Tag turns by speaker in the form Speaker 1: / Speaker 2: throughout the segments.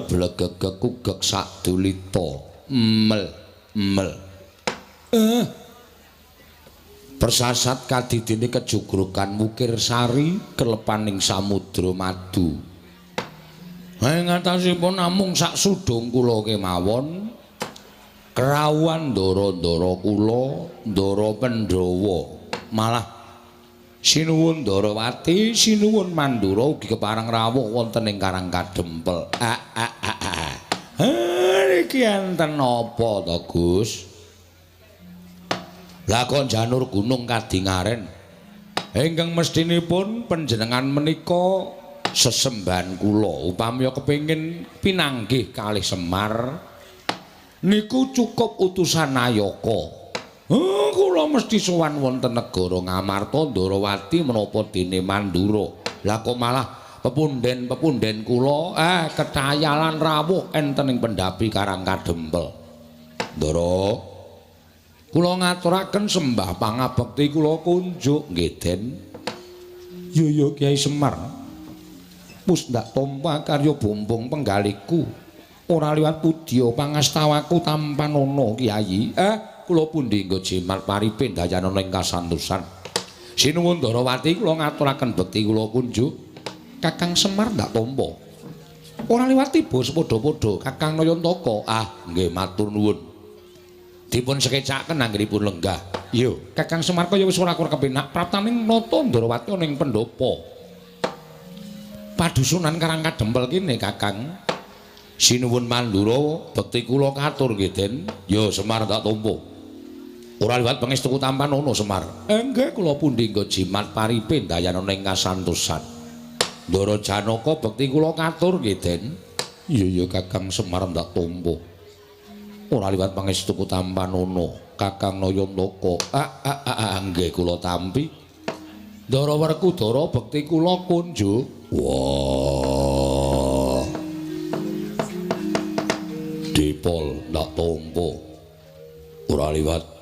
Speaker 1: Blegegek sadulita mel mel persasat kadidine kejugrukan Wukir Sari kelepaning samudra madu. Ing atasipun namung sak sudung kula kemawon kerawuhan ndara-ndara kula, ndara Pandhawa, malah sinuwun Ndarawati, sinuwun Mandura ugi kepareng rawuh wonten ing Karang Kadempel. Niki enten apa to, Gus? Lah kok janur gunung kadingaren ingkang mestinipun panjenengan menika sesembahan kula upami kepengin pinanggih kalih Semar niku cukup utusan Nayaka. Kula mesti sowan wonten negara Ngamarta Ndarawati menapa dene Mandura. Lah kok malah pepunden-pepunden kula ketayalan rawuh enten ing pendhapi Karang Kadempel. Ndara, kula ngaturaken sembah pangabekti kula kunjuk nggih Den. Yo yo Kyai Semar. Wis ndak tampa karya bumbung penggaliku. Ora liwat pudya pangastawaku tampanana Kyai. Kula pundi nggo jimat paripe ndayanana ing kasantosan. Sinuwun Ndarawati kula ngaturaken bekti kula kunjuk. Kakang Semar ndak tampa. Ora liwat tiba sepadha-padha Kakang Nayantaka. Nggih matur nuwun. Dipun sekecaken anggenipun lenggah. Yo, Kakang Semar kaya wis ora kurang kepenak praptaning nata Ndarawati ning pendhapa. Padusunan Karang Kadempel kene Kakang. Sinuwun Mandura bekti kula katur nggih Den. Yo Semar tak tampa. Ora liwat pangestuku tampanana Semar. Nggih kula pundi nggo jimat paripe ndayanana ing kasantosan. Ndara Janaka bekti kula katur nggih Den. Iya ya Kakang Semar ndak tampa. Ora liwat pangestuku tampanana Kakang Nayantaka. Nggih kula tampi. Ndara Werkudara bekti kula kunjuk. Wah. Dipol ndak tampa. Ora liwat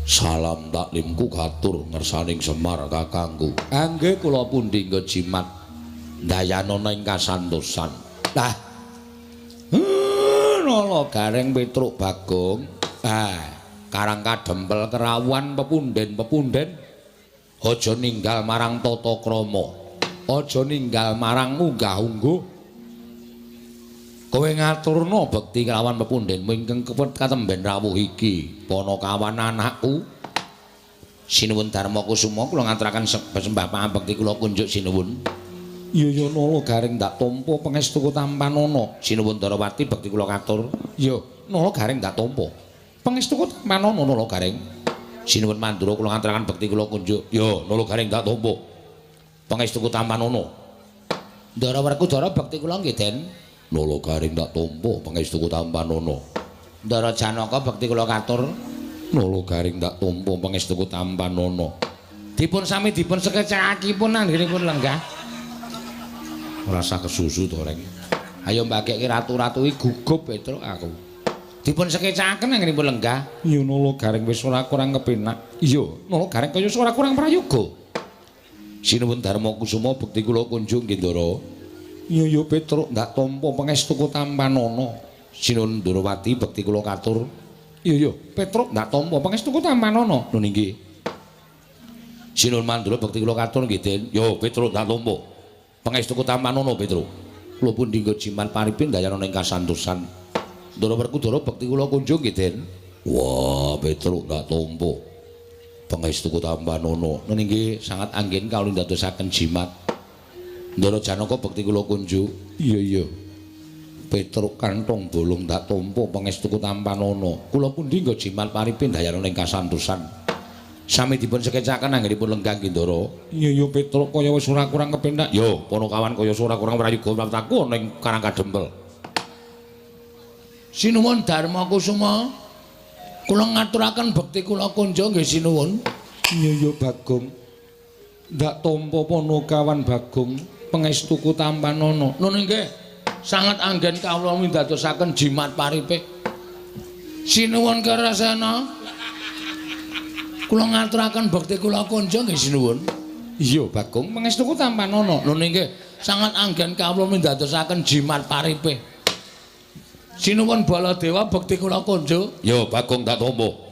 Speaker 1: salam taklimku katur ngersaning Semar kakangku. Nggih kula pundi nggo jimat ndayanana ing kasantosan. Lah nala Gareng Petruk Bagong. Karang Kadempel kerawuhan pepunden-pepunden aja ninggal marang tata krama. Aja ninggal marang unggah-ungguh. Kowe ngaturna bekti kelawan pepundenmu ingkang katemben rawuh iki. Panakawan anakku. Sinuwun Darma Kusuma kula ngaturaken sembah pangabekti kula kunjuk sinuwun. Iya ya nala Gareng ndak tampa pangestuku tampanana. Sinuwun Ndarawati bekti kula katur. Iya, nala Gareng ndak tampa. Pangestuku tampanana nala Gareng. Sinuwun Mandura kula ngaturaken bekti kula kunjuk. Iya, nala Gareng ndak tampa. Pangestuku tampanana. Ndara Werkudara bekti kula nggih Den. Nala Gareng ndak tampa pangestuku tampanana. Ndara Janaka bekti kula katur. Nala Gareng ndak tampa pangestuku tampanana. Dipun sami dipun sekecakipun anggenipun lenggah. Ora usah kesusu to, Reng. Ayo mbagekke ratu-ratu iki gugup Petruk aku. Dipun sekecaken anggenipun lenggah. Iya nala Gareng wis ora kurang kepenak. Iya, nala Gareng kaya wis ora kurang prayoga. Sinuwun Darma Kusuma bekti kula kunjung nggih Ndara. Iya ya Petruk ndak tampa pangestuku tampanana. Sinuwun Ndarawati bekti kula katur. Iya ya Petruk ndak tampa pangestuku tampanana. Lho nggih. Sinuwun Mandura bekti kula katur nggih Den. Yo Petruk ndak tampa. Pangestuku tampanana Petruk. Kula pundi nggo jimat paripe ndayanana ing kasantosan. Ndara Werkudara bekti kula kunjung nggih Den. Wah Petruk ndak tampa. Pangestuku tampanana. Nun inggih sangat anggen kawula ndadosaken jimat. Ndara Janaka bekti kula kunjuk. Iya iya. Petruk kantong bolong ndak tampa pangestuku tampanana. Kula pundi nggo jimat paripe ndayanana ing kasantosan. Sami dipun sekecaken anggenipun lenggah nggih Ndara. Iya iya Petruk kaya wis ora kurang kepenak. Yo Panakawan kaya ora kurang prayoga praptaku ana ing Karang Kadempel. Sinuwun Darma Kusuma. Kula ngaturaken bekti kula kunjuk nggih sinuwun. Iya iya Bagong. Ndak tampa Ponokawan Bagong pangestuku tampanana. Nun inggih, sanget anggen kawula windadosaken jimat paripe. Sinuwun Karasena. Kula ngaturaken bekti kula kunjung nggih sinuwun. Iya Bagong, pangestuku tampanana. Nun inggih, sanget anggen kawula windadosaken jimat paripe. Sinuwun Baladewa bekti kula kunjung. Ya Bagong tak tampa.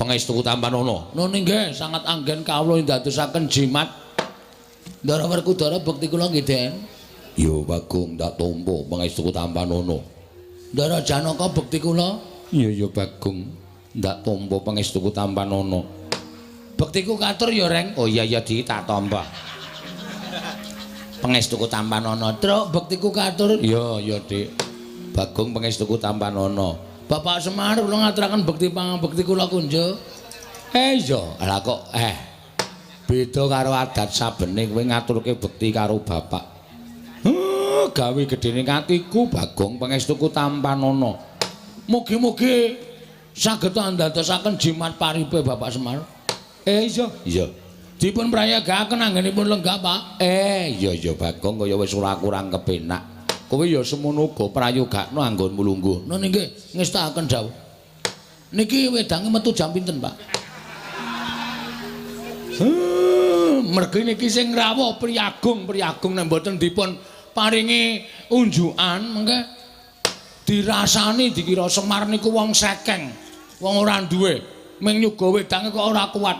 Speaker 1: Pangestuku tampanana. Nun inggih, sanget anggen kawula ndadosaken jimat. Ndara Werkudara bekti kula nggih, Den. Ya Bagong tak tampa pangestuku tampanana. Ndara Janaka bekti kula. Iya ya Bagong, ndak tampa pangestuku tampanana. Bektiku katur ya, Reng. Oh iya ya Di, tak tampa. Pangestuku tampanana. Truk bektiku katur. Iya ya, Dik. Bagong pangestuku tampanana. Bapak Semar kula ngaturaken bekti pangabekti kula kunjuk. Iya, lah kok beda karo adat sabene kowe ngaturke bekti karo bapak. Gawe gedene atiku Bagong pangestuku tampanana. Mugi-mugi saged andadosaken jimat paripe Bapak Semar. Iya, iya. Dipun prayogakaken anggenipun lenggah, Pak. Iya iya Bagong kaya wis ora kurang kepenak. Kowe ya semono uga prayogakno anggonmu lungguh. Nun inggih, ngestakaken dawuh. Niki wedange metu jam pinten, Pak? Mergi niki sing rawuh priyagung, priyagung nek mboten dipun paringi unjukan mengke dirasani dikira Semar niku wong sekeng, wong ora duwe, ming nyuga wedange kok ora kuat.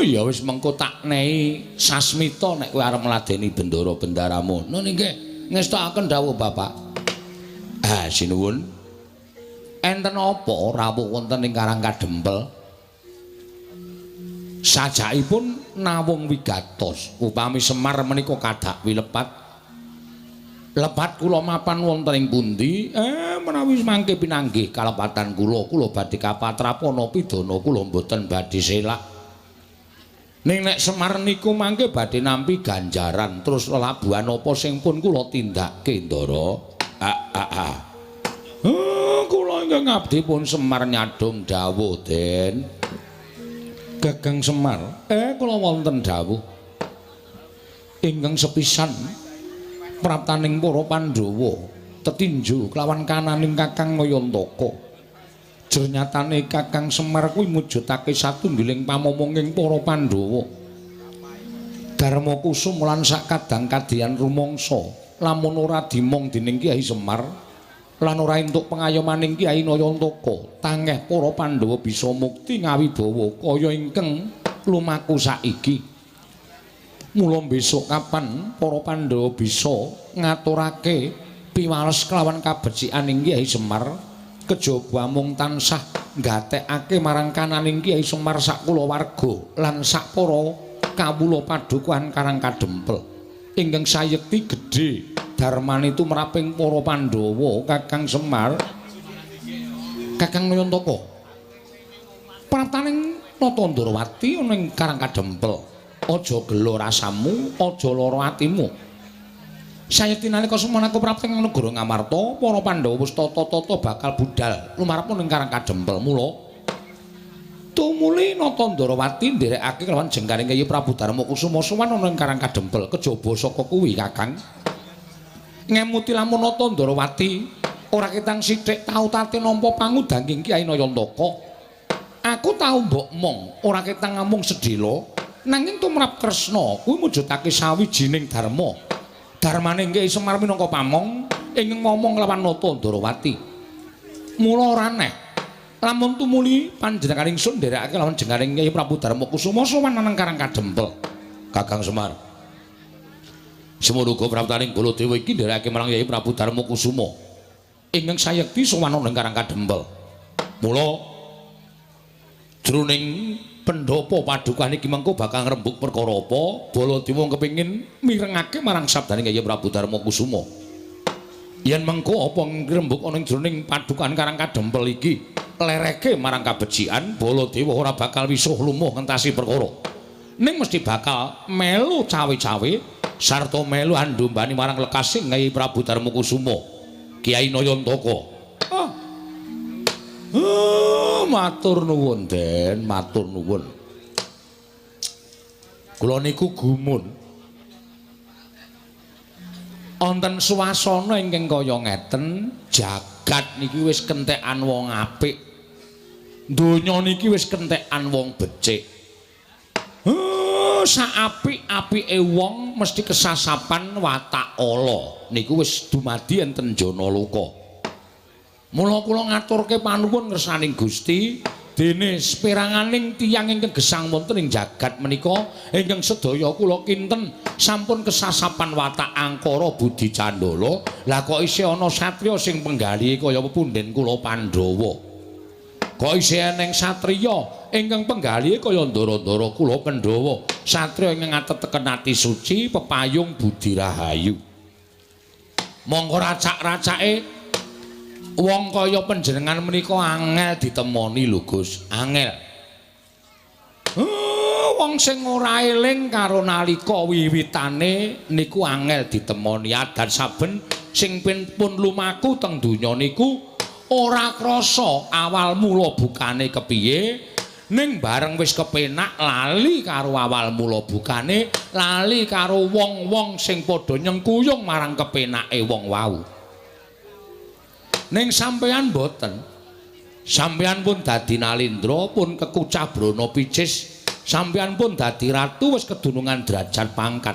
Speaker 1: Ya wis mengko tak nehi sasmita nek kowe arep ngladeni bendara bendaramu. Nun inggih, ngestakaken dawuh Bapak. Ah, sinuwun. Enten apa rawuh wonten ing Karang Kadempel? Sajakipun nawung wigatos, upami Semar menika kadak wilepat. Lepat kula mapan wonten ing pundi? Menawi mangke pinanggih kalepatan kula, kula badhe kapatrapana pidana kula mboten badhe selak. Ning nek Semar niku mangke badhe nampi ganjaran terus lelabuhan apa sing pun kula tindakke, Ndara. Kula ingkang abdi pun Semar nyadong dawuh, Den. Gagang Semar, kula wonten dawuh. Ingkang sepisan praptaning para Pandhawa tetinju kelawan kananing Kakang Nayantaka. Jernyatane Kakang Semar kuwi mujudake satunggiling pamomonging para Pandhawa. Darma Kusum lan sakadang kadiyan rumangsa lamun ora dimong dening Kyai Semar lan ora entuk pengayomaning Kyai Nayantaka, tangeh para Pandhawa bisa mukti ngawibawa kaya ingkang lumaku saiki. Mula besok kapan para Pandhawa bisa ngaturake piwales kelawan kabecikan Kyai Semar, kejaba mung tansah nggatekake marang kananing Kyai Semar sak kulawarga lan sak para kawula padukuhan Karang Kadempel. Ingkang sayekti gedhe darmane tumraping para Pandhawa Kakang Semar, Kakang Nayantaka. Praptaning Nata Ndrawati ana ing Karang Kadempel. Aja gela rasamu, aja lara atimu. Sayekti nalika semono aku prapti ing negara Ngamarta, para Pandhawa wis tata-tata bakal budal lumarep ning Karang Kadempel. Mula tumuli Nata Ndrawati nderekake kelawan jengkaring Kyai Prabu Darma Kusuma sowan ana ing Karang Kadempel. Kejaba saka kuwi Kakang ngemuti lamun Nata Ndrawati ora ketang sithik tau tate nampa pangudanging Kyai Nayantaka. Aku tau mbok mong ora ketang amung sedhela, nanging tumrap Kresna kuwi mujudake sawijining dharma. Darmane Kyai Semar minangka pamong ingkang ngomong lawan Nata Ndrawati. Mula ora aneh lamun tumuli panjenengan ingsun nderekake lawan jengkaring Kyai Prabu Darma Kusuma sowan nang Karang Kadempel. Kakang Semar, semono uga praptaning Baladewa iki nderekake marang Kyai Prabu Darma Kusuma ingkang sayekti sowan nang Karang Kadempel. Mula jroning pendhapa padukuhan iki mengko bakal ngrembug perkara apa, Baladewa kepengin mirengake marang sabdane Kyai Prabu Darma Kusuma. Yen mengko apa ngrembug ana ing jroning padukuhan Karang Kadempel iki lereke marang kabecikan, Baladewa ora bakal wisuh lumuh ngentasi perkara. Ning mesti bakal melu cawe-cawe sarta melu andumbani marang lekasing Kyai Prabu Darma Kusuma, Kyai Nayantaka. Matur nuwun, Den, matur nuwun. Kula niku gumun. Wonten swasana ingkang kaya ngeten, jagat niki wis kentekan wong apik. Donya niki wis kentekan wong becik. Sak apik-apike wong mesti kesasapan watak ala. Niku wis dumadi enten jana loka. Mula kula ngaturke panuwun ngersaning Gusti, dene seperanganing tiyang ingkang gesang wonten ing jagat menika ingkang sedaya kula kinten sampun kesasapan watak angkara budi candala. Lah kok isih ana satriya sing penggalihe kaya pepunden kula Pandhawa. Kok isih eneng satriya ingkang penggalihe kaya ndara-ndara kula Pandhawa, satriya ingkang ateteken ati suci pepayung budi rahayu. Mongko racak-racake wong kaya panjenengan menika angel ditemoni lho Gus, angel. Wong sing ora eling karo nalika wiwitane niku angel ditemoni. Adan saben sing pun lumaku teng donya niku ora krasa awal mula bukane kepiye, ning bareng wis kepenak lali karo awal mula bukane, lali karo wong-wong sing padha nyengkuyung marang kepenake wong wau. Ning sampeyan mboten. Sampeyan pun dadi nalindra, pun kekucah brana picis, sampeyan pun dadi ratu wis kedunungan derajat pangkat.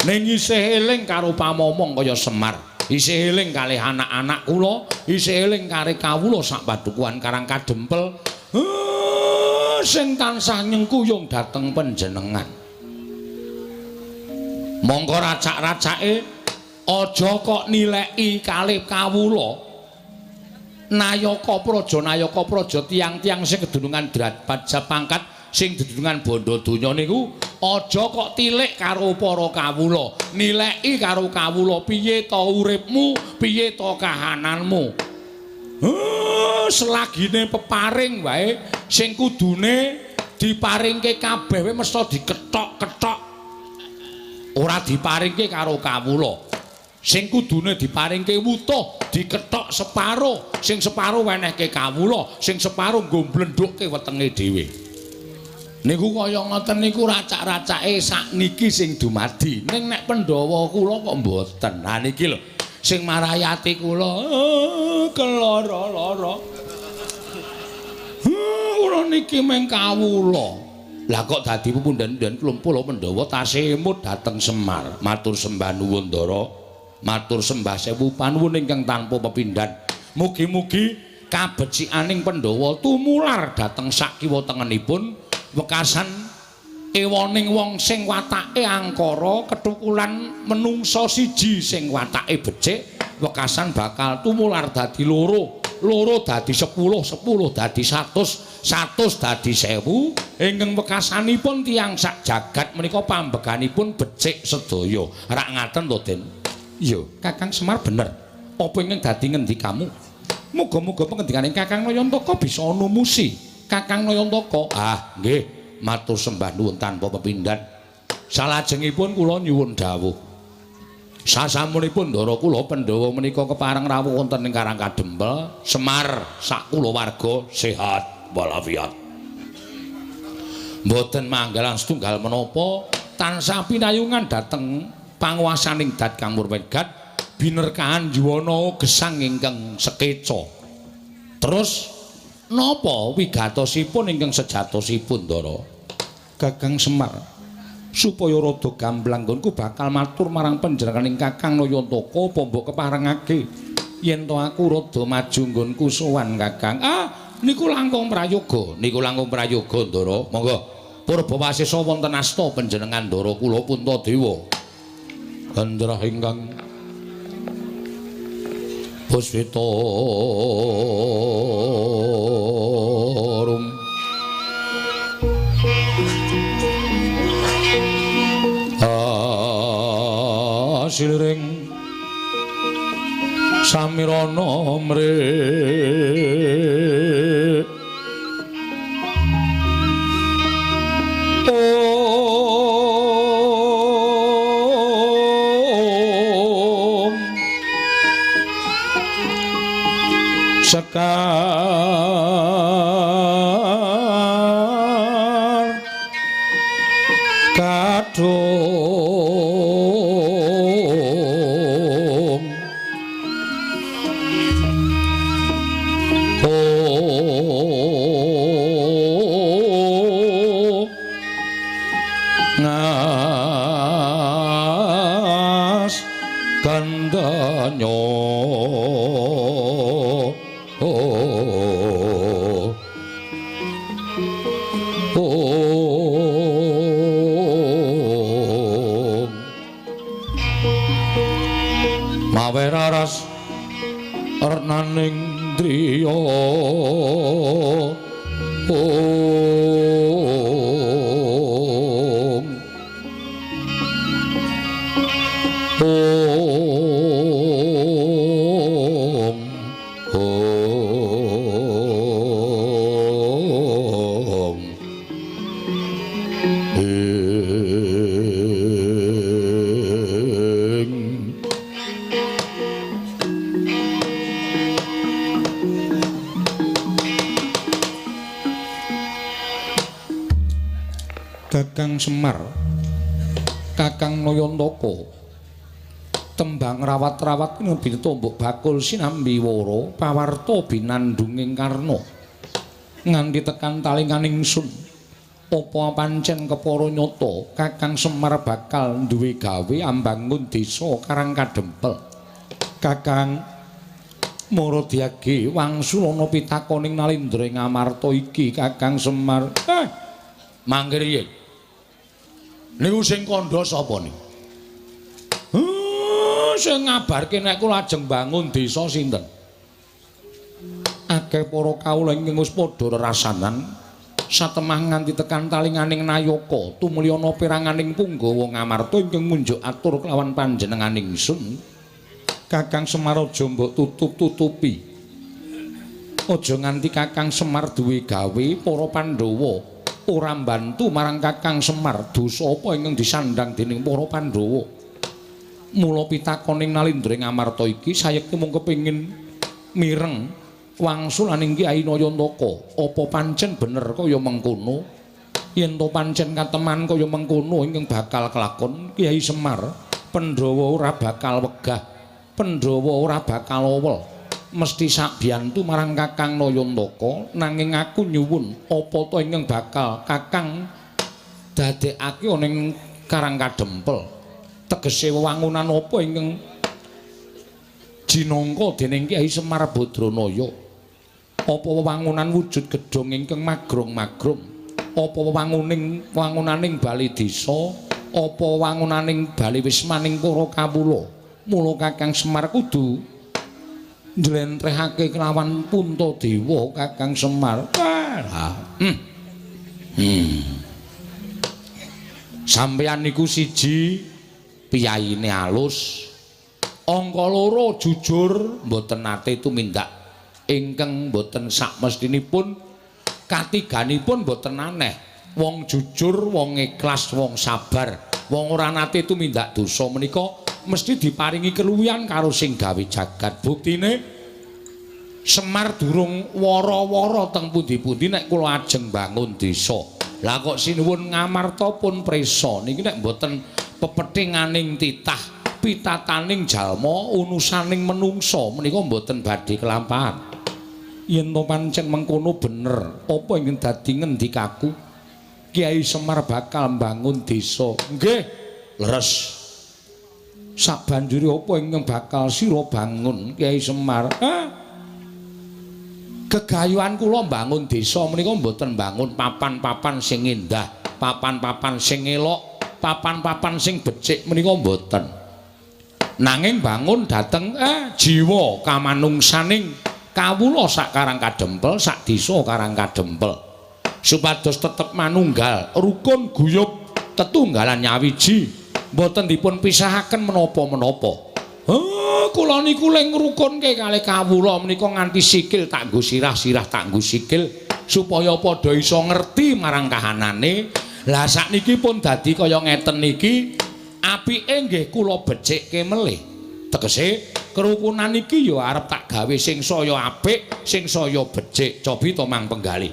Speaker 1: Ning isih eling karo pamomong kaya Semar, isih eling kalih anak-anak kula, isih eling karo kawula sak padukuhan Karang Kadempel, sing tansah nyengkuyung dhateng panjenengan. Mongko racak-racake aja kok nileki kalih kawula. Nayaka praja, nayaka praja tiyang-tiyang sing kedunungan derajat pangkat, sing dedunungan bondo donya niku aja kok tilik karo para kawula, nileki karo kawula piye to uripmu, piye to kahananmu. Selagine peparing wae sing kudune diparingke kabeh wae mesti dikethok-kethok. Ora diparingke karo kawula. Sing kudune diparingke wutuh dikethok separo, sing separo wenehke kawula, sing separo nggo mblendhukke wetenge dhewe. Niku kaya ngoten niku racak-racake sakniki sing dumadi. Ning nek Pandhawa kula kok mboten. Ha niki lho sing marai ati kula keloro-loro. Kula niki mung kawula. Lah kok dadi pepunden-punden klumpul Pandhawa tasih emut dhateng Semar. Matur sembah nuwun Ndara. Matur sembah sewu panuwun ingkang tanpa pepindhan. Mugi-mugi kabecikaning Pandhawa tumular dhateng sak kiwa tengenipun wekasan ewoning wong sing watake angkara kethukulan menungsa siji sing watake becik, wekasan bakal tumular dadi loro, loro dadi 10, 10 dadi 100, 100 dadi 1000. Ingkang wekasanipun tiyang sak jagat menika pambeganipun becik sedaya. Rak ngaten to, Den? Iya, Kakang Semar bener. Apa ingkang dadi ngendikamu? Muga-muga pengendikane Kakang Nayantaka bisa numusi. Kakang Nayantaka, ah nggih, matur sembah nuwun tanpa pepindhan. Salajengipun kula nyuwun dawuh. Sasampunipun ndara kula Pandhawa menika kepareng rawuh wonten ing Karang Kadempel, Semar sak kulawarga sehat walafiat. Mboten manggalan setunggal menapa tansah pinayungan dhateng panguwasaning Dat Kang Murwedgat binerkahan yuwana gesang ingkang sekeca. Terus napa wigatosipun ingkang sejatosipun, Ndara? Kakang Semar, supaya rada gamblang nggonku bakal matur marang panjenenganing Kakang Nayantaka apa mbok keparengake yen to aku rada maju nggonku sowan Kakang. Ah, niku langkung prayoga, niku langkung prayoga, Ndara. Monggo purbawasesa wonten asta panjenengan Ndara kula Puntadewa. Gandrah ingkang puspita rum asiliring samirana mre om sekar Kadung oh ngas gandanyo oh oh mawe raras renaning driya om om om ing. Kakang Semar, Kakang Nayantaka, tembang rawat-rawat nembe tombok bakul sinambi wara pawarta binandunging karna nganti tekan talinganing sun. Apa pancen kepara nyata Kakang Semar bakal duwe gawe ambangun desa Karang Kadempel? Kakang Maradiage wangsulana pitakoning Nalindra ing Amarta iki Kakang Semar. Mangke riyin. Niku sing kandha sapa niku? Sing ngabarke nek kula ajeng bangun desa sinten? Akeh para kawula ingkang wis padha rerasanan satemah nganti tekan talinganing nayaka tumliyana peranganing punggawa Ngamarta ingkang munjuk atur kelawan panjenenganing sun. Kakang Semar aja mbok tutup-tutupi. Aja nganti Kakang Semar duwe gawe para Pandhawa ora mbantu marang Kakang Semar. Dosa apa ingkang disandhang dening para Pandhawa? Mula pitakoning Nalindra ing Amarta iki sayekti mung kepengin mireng wangsulaning Kyai Nayantaka. Apa pancen bener kaya mengkono? Yen to pancen kateman kaya mengkono ingkang bakal kelakon Kyai Semar, Pandhawa ora bakal wegah, Pandhawa ora bakal owel, mesti sabiyantu marang Kakang Nayantaka. Nanging aku nyuwun apa to ingkang bakal Kakang dadekake ana ing Karang Kadempel? Tegese wewangunan apa ingkang jinangka dening Kyai Semar Badranaya? Apa wewangunan wujud gedhong ingkang magrong-magrong? Apa wewangunaning bale desa? Apa wewangunaning bale wismaning para kawula? Mula Kakang Semar kudu njlentrehake kelawan Puntadewa Kakang Semar. Sampeyan niku siji piyayine alus, angka loro jujur mboten nate tumindak ingkang mboten sakmestinipun, katiganipun mboten aneh. Wong jujur, wong ikhlas, wong sabar, wong ora nate tumindak dosa menika mesti diparingi keluwihan karo sing gawe jagat. Buktine Semar durung wara-wara teng pundi-pundi nek kula ajeng bangun desa. Lah kok sinuwun Ngamarta pun prisa niki nek mboten pepethinganing titah pitataning jalma unusaning menungsa menika mboten badhe kelampahan. Yen to pancen mengkono bener, apa ingkang dadi ngendikaku Kyai Semar bakal mbangun desa? Nggih, leres. Sabanjure apa ingkang bakal sira bangun Kyai Semar? Gegayuhan kula mbangun desa menika mboten mbangun papan-papan sing endah, papan-papan sing elok, papan-papan sing becik menika mboten. Nanging bangun dhateng jiwa kamanungsaning kawula sak Karang Kadempel, sak desa Karang Kadempel, supados tetep manunggal, rukun guyub, tetunggalan nyawiji, mboten dipun pisahaken menapa-menapa. Kula niku le ngrukunke kalih kawula menika nganti sikil tak nggo sirah, sirah tak nggo sikil, supaya padha iso ngerti marang kahanane. Lah sakniki pun dadi kaya ngeten niki, apike nggih kula becikke melih. Tegese kerukunan iki ya arep tak gawe sing saya apik, sing saya becik. Cobi to Mang Penggalih.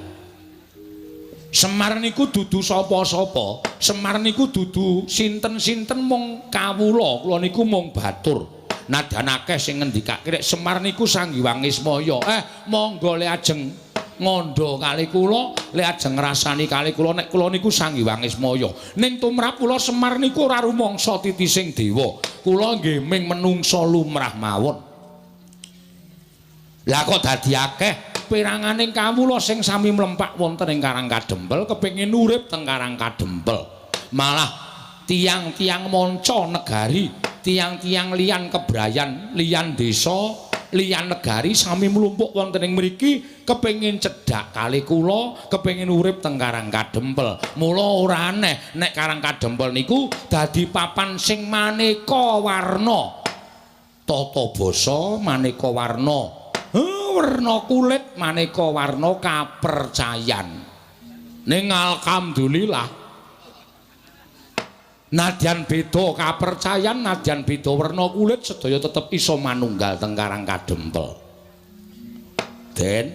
Speaker 1: Semar niku dudu sapa-sapa, Semar niku dudu sinten-sinten mung kawula, kula niku mung batur. Nadyan akeh sing ngendikake nek Semar niku Sang Hyang Ismaya. Monggo le ajeng ngandha kali kula, le ajeng ngrasani kali kula nek kula niku Sang Hyang Ismaya. Ning tumrap kula Semar niku ora rumangsa titising dewa. Kula nggih ming menungsa lumrah mawon. Lah kok dadi akeh peranganing kawula sing sami mlempak wonten ing Karang Kadempel kepengin urip teng Karang Kadempel. Malah tiang-tiang manca negari, tiang-tiang liyan kebrayan, liyan desa, liyan negari sami mlumpuk wonten ing mriki kepengin cedhak kali kula, kepengin urip teng Karang Kadempel. Mula ora aneh nek Karang Kadempel niku dadi papan sing maneka warna. Tata basa maneka warna. Werna kulit maneka warna kapercayan. Ning alhamdulillah nadyan beda kapercayan, nadyan beda werna kulit, sedaya tetep iso manunggal teng Karang Kadempel. Den,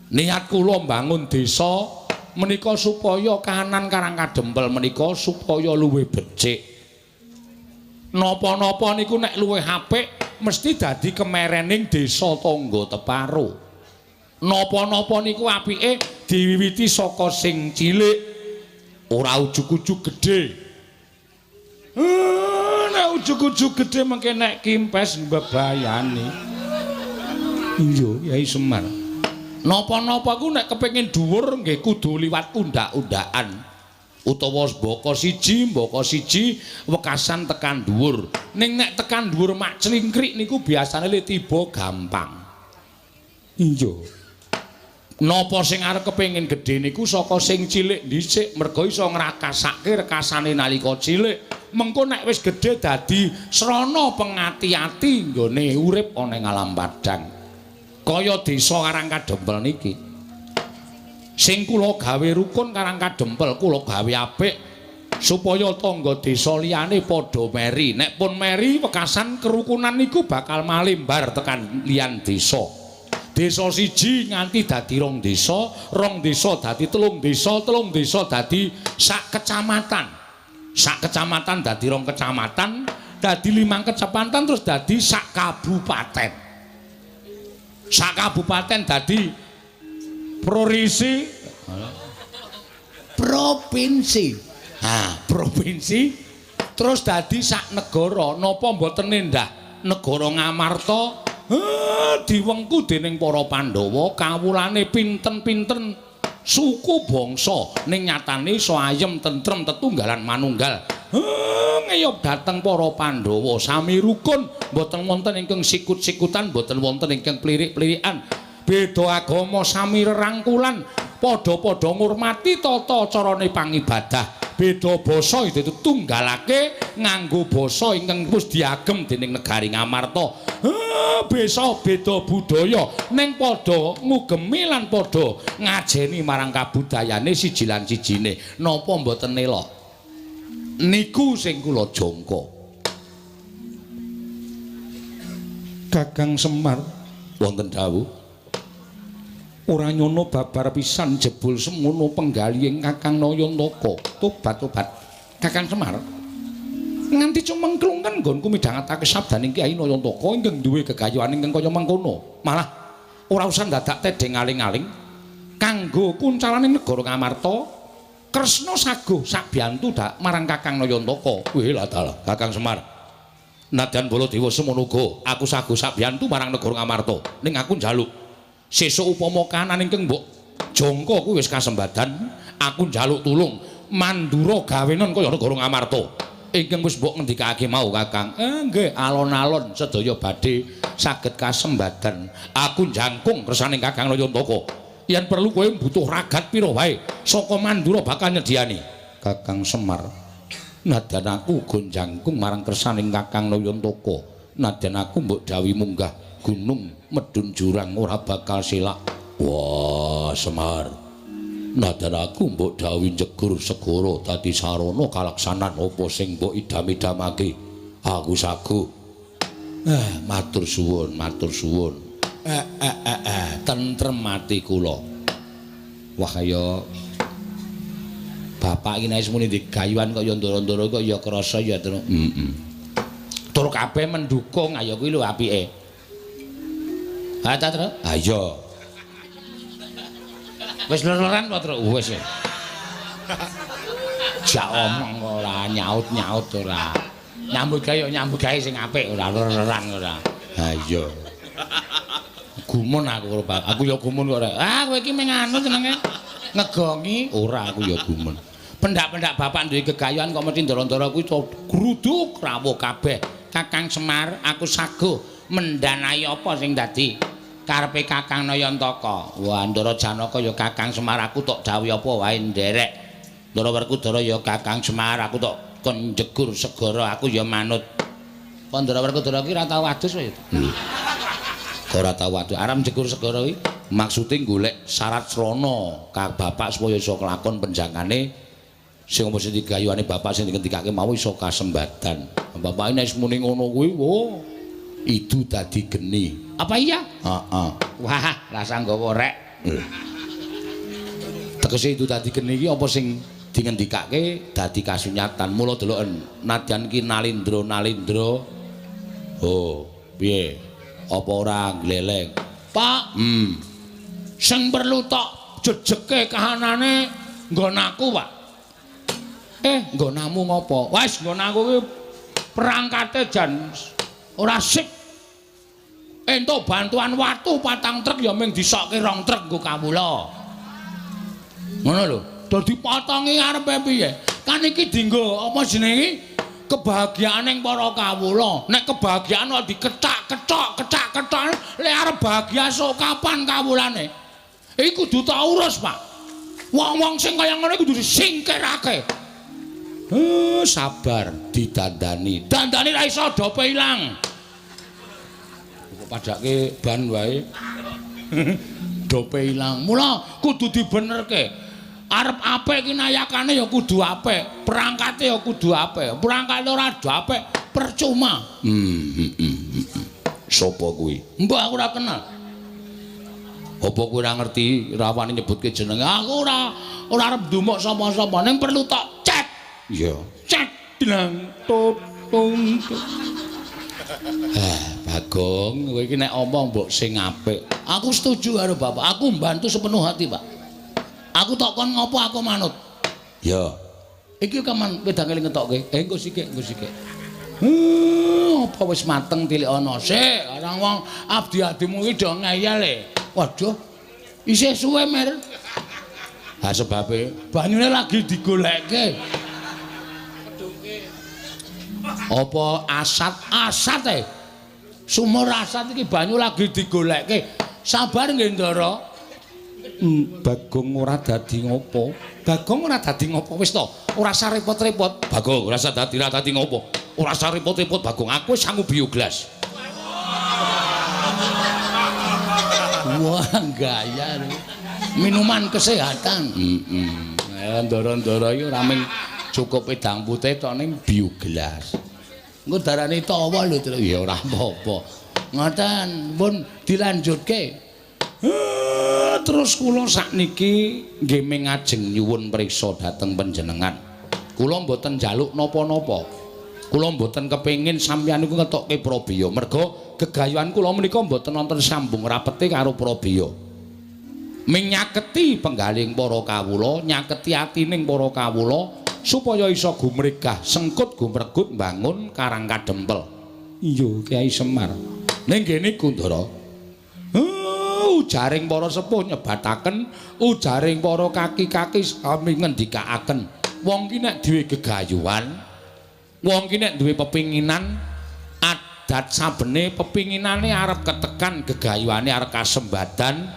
Speaker 1: niat kula mbangun desa menika supaya kahanan Karang Kadempel menika supaya luwih becik. Napa-napa niku nek luwih apik mesti dadi kemerening desa tangga teparo. Napa-napa niku apike diwiwiti saka sing cilik, ora ujug-ujug gedhe. Nek ujug-ujug gedhe mengke nek kimpes mbebayani. Iya, Yai Semar. Napa-napa ku nek kepengin dhuwur nggih kudu liwat undak-undakan. Utawa mbaka siji wekasan tekan dhuwur. Ning nek tekan dhuwur mak clingkrik niku biasane le tiba gampang. Iya. Napa sing arep kepengin gedhe niku saka sing cilik dhisik, merga iso ngrakasake rekasane nalika cilik. Mengko nek wis gedhe dadi srana pengati-ati nggone urip ana ing alam padhang. Kaya desa Karang Kadempel niki. Sing kula gawe rukun Karang Kadempel, kula gawe apik supaya tangga desa liyane padha meri. Nek pun meri wekasan kerukunan niku bakal malimbar tekan liyan desa. Desa siji nganti dadi rong desa, rong desa dadi telung desa, telung desa dadi sak kecamatan. Sak kecamatan dadi rong kecamatan, dadi 5 kecamatan, terus dadi sak kabupaten. Sak kabupaten dadi provinsi, provinsi. Ha, provinsi terus dadi sak negara. Napa mboten endah negara Ngamarta diwengku dening para Pandhawa, kawulane pinten-pinten suku bangsa, ning nyatane iso ayem tentrem tetunggalan manunggal. Ngeyop dhateng para Pandhawa sami rukun, mboten wonten ingkang sikut-sikutan, mboten wonten ingkang plirik-plirikan. Beda agama sami rerangkulan, padha-padha ngurmati tata carane pangibadah. Beda basa itu tunggalake nganggo basa ingkang wis diagem dening negari Ngamarta. Besa beda budaya ning padha ngugemi lan padha ngajeni marang kabudayane siji lan sijine. Napa mboten elok? Niku sing kula jangka. Kakang Semar wonten dawuh. Ora nyono babar pisan jebul semono penggalihing Kakang Nayantaka. Tobat-tobat. Kakang Semar nganti cumengklungen nggonku midhangetake sabdaning Kyai Nayantaka ingkang duwe gegayuhan ingkang kaya mengkono. Malah ora usah dadak tedheng aling-aling kanggo kuncalane negara Ngamarta. Kresna saguh sabiyantu dak marang Kakang Nayantaka. Wih lah dalah Kakang Semar. Nadyan Baladewa semono uga aku saguh sabiyantu marang negara Ngamarta. Ning aku njaluk sesuk upama kahanan ingkang mbok jangka kuwi wis kasembadan, aku njaluk tulung mandura gawenon kaya negara Ngamarta ingkang wis mbok ngendikake mau Kakang. Nggih, alon-alon sedaya badhe saged kasembadan. Aku jangkung kersane Kakang Nayantaka. Yen perlu kowe butuh ragat pira wae saka Mandura bakal nyediani. Kakang Semar, nadyan aku uga jangkung marang kersane Kakang Nayantaka. Nadyan aku mbok dawuhi munggah gunung medhun jurang ora bakal selak. Wah, Semar, nadyan aku mbok dawuhi njegur segara dadi sarana kalaksanan apa sing mbok idam-idamake. Aku saguh. Matur suwun, matur suwun. Tentrem ati kula. Wah, kaya Bapak iki nek wis muni digayuhan kok ya ndara-ndara kok ya krasa ya, Truk. Heeh. Tur kabeh mendukung, ayo kuwi lho apike. Ha ta, Truk? Ha iya. Wis ler-leran apa, Truk? Wis. Jak omong ora nyaut-nyaut ora. Nyambut gawe ya nyambut gawe sing apik ora ler-leran ora. Ha iya. Gumun aku karo bapak. Aku ya gumun kok ora. Ah kowe iki mung anu jenenge ngegongi ora aku ya gumun. Pendak-pendak bapak duwe gegayuhan kok mesti ndara-ndara kuwi gruduk rawuh kabeh. Kakang Semar aku saguh mendanai apa sing dadi karepe Kakang Nayantaka. Wah Ndara Janaka ya Kakang Semar aku tok dawuhi apa wae nderek. Ndara Werkudara ya Kakang Semar aku tok kon jegur segara aku ya manut. Kok Ndara Werkudara ki ora tau adus kowe ya? Ora tau adus. Arep jegur segara kuwi maksude golek syarat srana ka bapak supaya iso kelakon penjangane sing apa sing digayuhane bapak sing dikendikake mau iso kasembadan. Bapak nek wis muni ngono kuwi, wo idu dadi geni. Apa iya? Heeh. Wah, rasa nggawa rek. Tegese idu dadi geni iki apa sing dingendikake dadi kasunyatan. Mula deloken nadyan ki nalindra-nalindra. Oh, piye? Apa ora gleleng? Pak, Sing perlu tok jejeke kahanane nggon aku, Pak. Nggonamu ngopo? Wes nggon aku kuwi perangkate jan ora sip. Entuk bantuan watu 4 truk ya mung disokke 2 truk nggo kawula. Ngono lho. Dadi potongi arepe piye? Kan iki dienggo apa jenenge? Kebahagiaan para kawula. Nek kebahagiaan kok dikethak-kethok, kethak-kethok, lek arep bahagia sok kapan kawulane? Iki kudu tak urus, Pak. Wong-wong sing kaya ngono kudu disingkirake. Sabar didandani. Dandani ra iso dope ilang. Kok padake ban wae. Dope ilang. Mula kudu dibenerke. Arep apik ki nayakane ya kudu apik, perangkate ya kudu apik. Perangkate ora apik percuma. Sopo kuwi? Mbah aku ora kenal. Apa kowe ora ngerti rawani nyebutke jenenge? Aku ora arep ndumuk sapa-sapa, ning perlu tok cek. Iya. Cek dlang tutung. Bagong, kowe iki nek omong mbok sing apik. Aku setuju karo bapak. Aku mbantu sepenuh hati, Pak. Aku tok kon ngopo aku manut. Ya. Iki kaman wedange ngetokke. Engko sikik, engko sikik. Apa wis mateng tilik ana sik. Orang wong abdi-abdimu iki do ngeyel e. Waduh. Isih suwe, Mer. Ha sebabe banyune lagi digolekke. Apa asat? Asat e. Sumur asat iki banyu lagi digolekke. Sabar nggih, Ndara. Bagong ora dadi ngopo. Bagong ora dadi ngopo wis to. Ora usah repot-repot. Bagong ora usah dadi ora dadi ngopo. Ora usah repot-repot Bagong. Aku wis sangu bioglas. Wah, gaya lho. Minuman kesehatan. Heeh. Ndara-ndara iki ora mung cukup wedang putih tok ning bioglas. Engko darane tawa lho, Tru. Ya ora apa-apa. Ngoten, pun dilanjutke. Terus kula sakniki nggih mingajeng nyuwun priksa dhateng panjenengan. Kula mboten njaluk napa-napa. Kula mboten kepengin sampeyan niku ngetokke prabeya. Merga gegayuhan kula menika mboten wonten sambung rapete karo prabeya. Minyaketi penggaling para kawula, nyaketi atining para kawula supaya iso gumregah, sengkut gumregut mbangun Karang Kadempel. Iya, Kyai Semar. Ning kene Kundara. Ujaring para sepuh nyebataken, ujaring para kaki-kaki sami ngendikaaken. Wong ki nek duwe gegayuhan, wong ki nek duwe pepinginan, adat sabene pepinginane arep ketekan, gegayuhane arep kasembadan.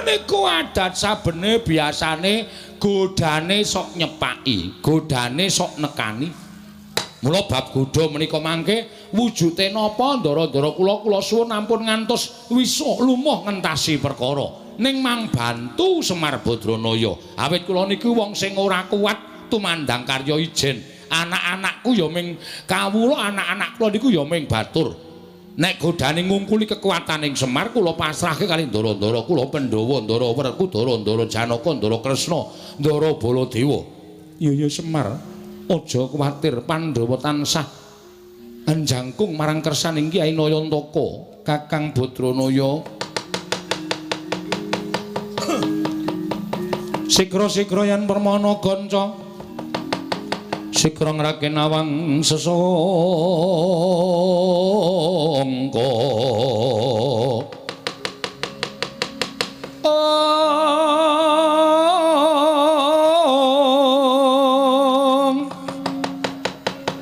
Speaker 1: Niku adat sabene biasane godane sok nyepaki, godane sok nekani. Mula bab godha menika mangke wujude napa ndara-ndara kula kula suwun ampun ngantos wisuh lumuh ngentasi perkara. Ning mang bantu Semar Badranaya. Awit kula niku wong sing ora kuat tumandang karya ijen. Anak-anakku ya ming kawula, anak-anak kula niku ya ming batur. Nek godane ngungkuli kekuataning Semar kula pasrahke kali ndara-ndara kula Pandhawa, Ndara Werkudara, Ndara Janaka, Ndara Kresna, Ndara Baladewa. Ya ya Semar, aja kuwatir, Pandhawa tansah njangkung marang kersaning Kyai Nayantaka, Kakang Badranaya. Sikra-sikra yen permana ganca, sikra ngrake nawang sesangka.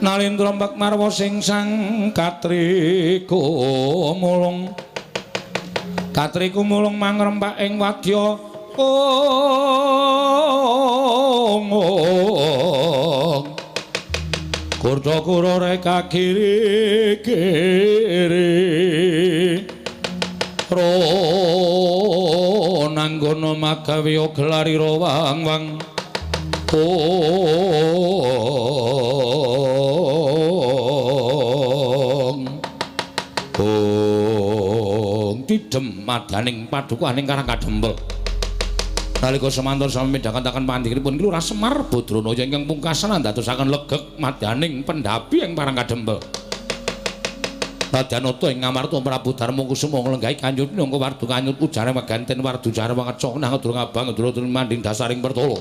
Speaker 1: Nalindra mbak marwa sing sang katriku mulung, katriku mulung mangrempak ing wadya. Kurda kura reka kiri kiri ro nanggono magawe gelarira wang wang. Ong tidem madaning padukuhaning Karang Kadempel. Nalika semanten sami midhangetaken pandikanipun Lurah Semar Badranaya ingkang pungkasan andadosaken legeg madaning pendhapi ing Parang Kadempel. Nadyanata ing Ngamarta Prabu Darma Kusuma nglenggahi kanjut minangka wardu kanyut ujare maganten wardu jare wangeca nang durung abang durung manding dasaring pertala.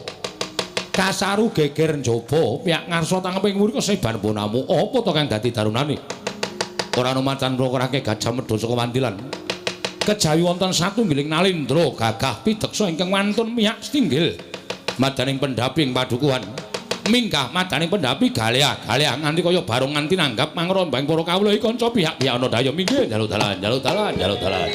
Speaker 1: Kasaru geger njaba piyak ngarsa tangeping mriko seban bonamu apa to kang dadi darunane? Ora ana macan mrokorake gajah medha saka wandilan. Kejawi wonten satunggiling nalindra gagah pideksa ingkang wantun miyak setinggil madaning pendhapi ing padukuhan. Minggah madaning pendhapi galea-galea nganti kaya barong nganti nanggap mangrombang para kawula iki kanca pihak-pihak ana daya minggir njaluk dalan njaluk dalan njaluk dalan.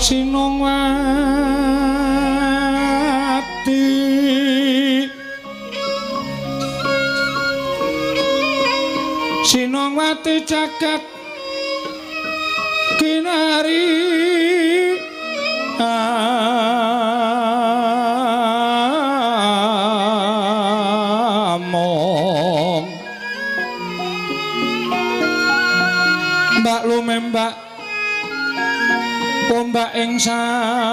Speaker 1: Sinongwati Ngliwati jagat kinari among mbak lumembak ombak ing samudra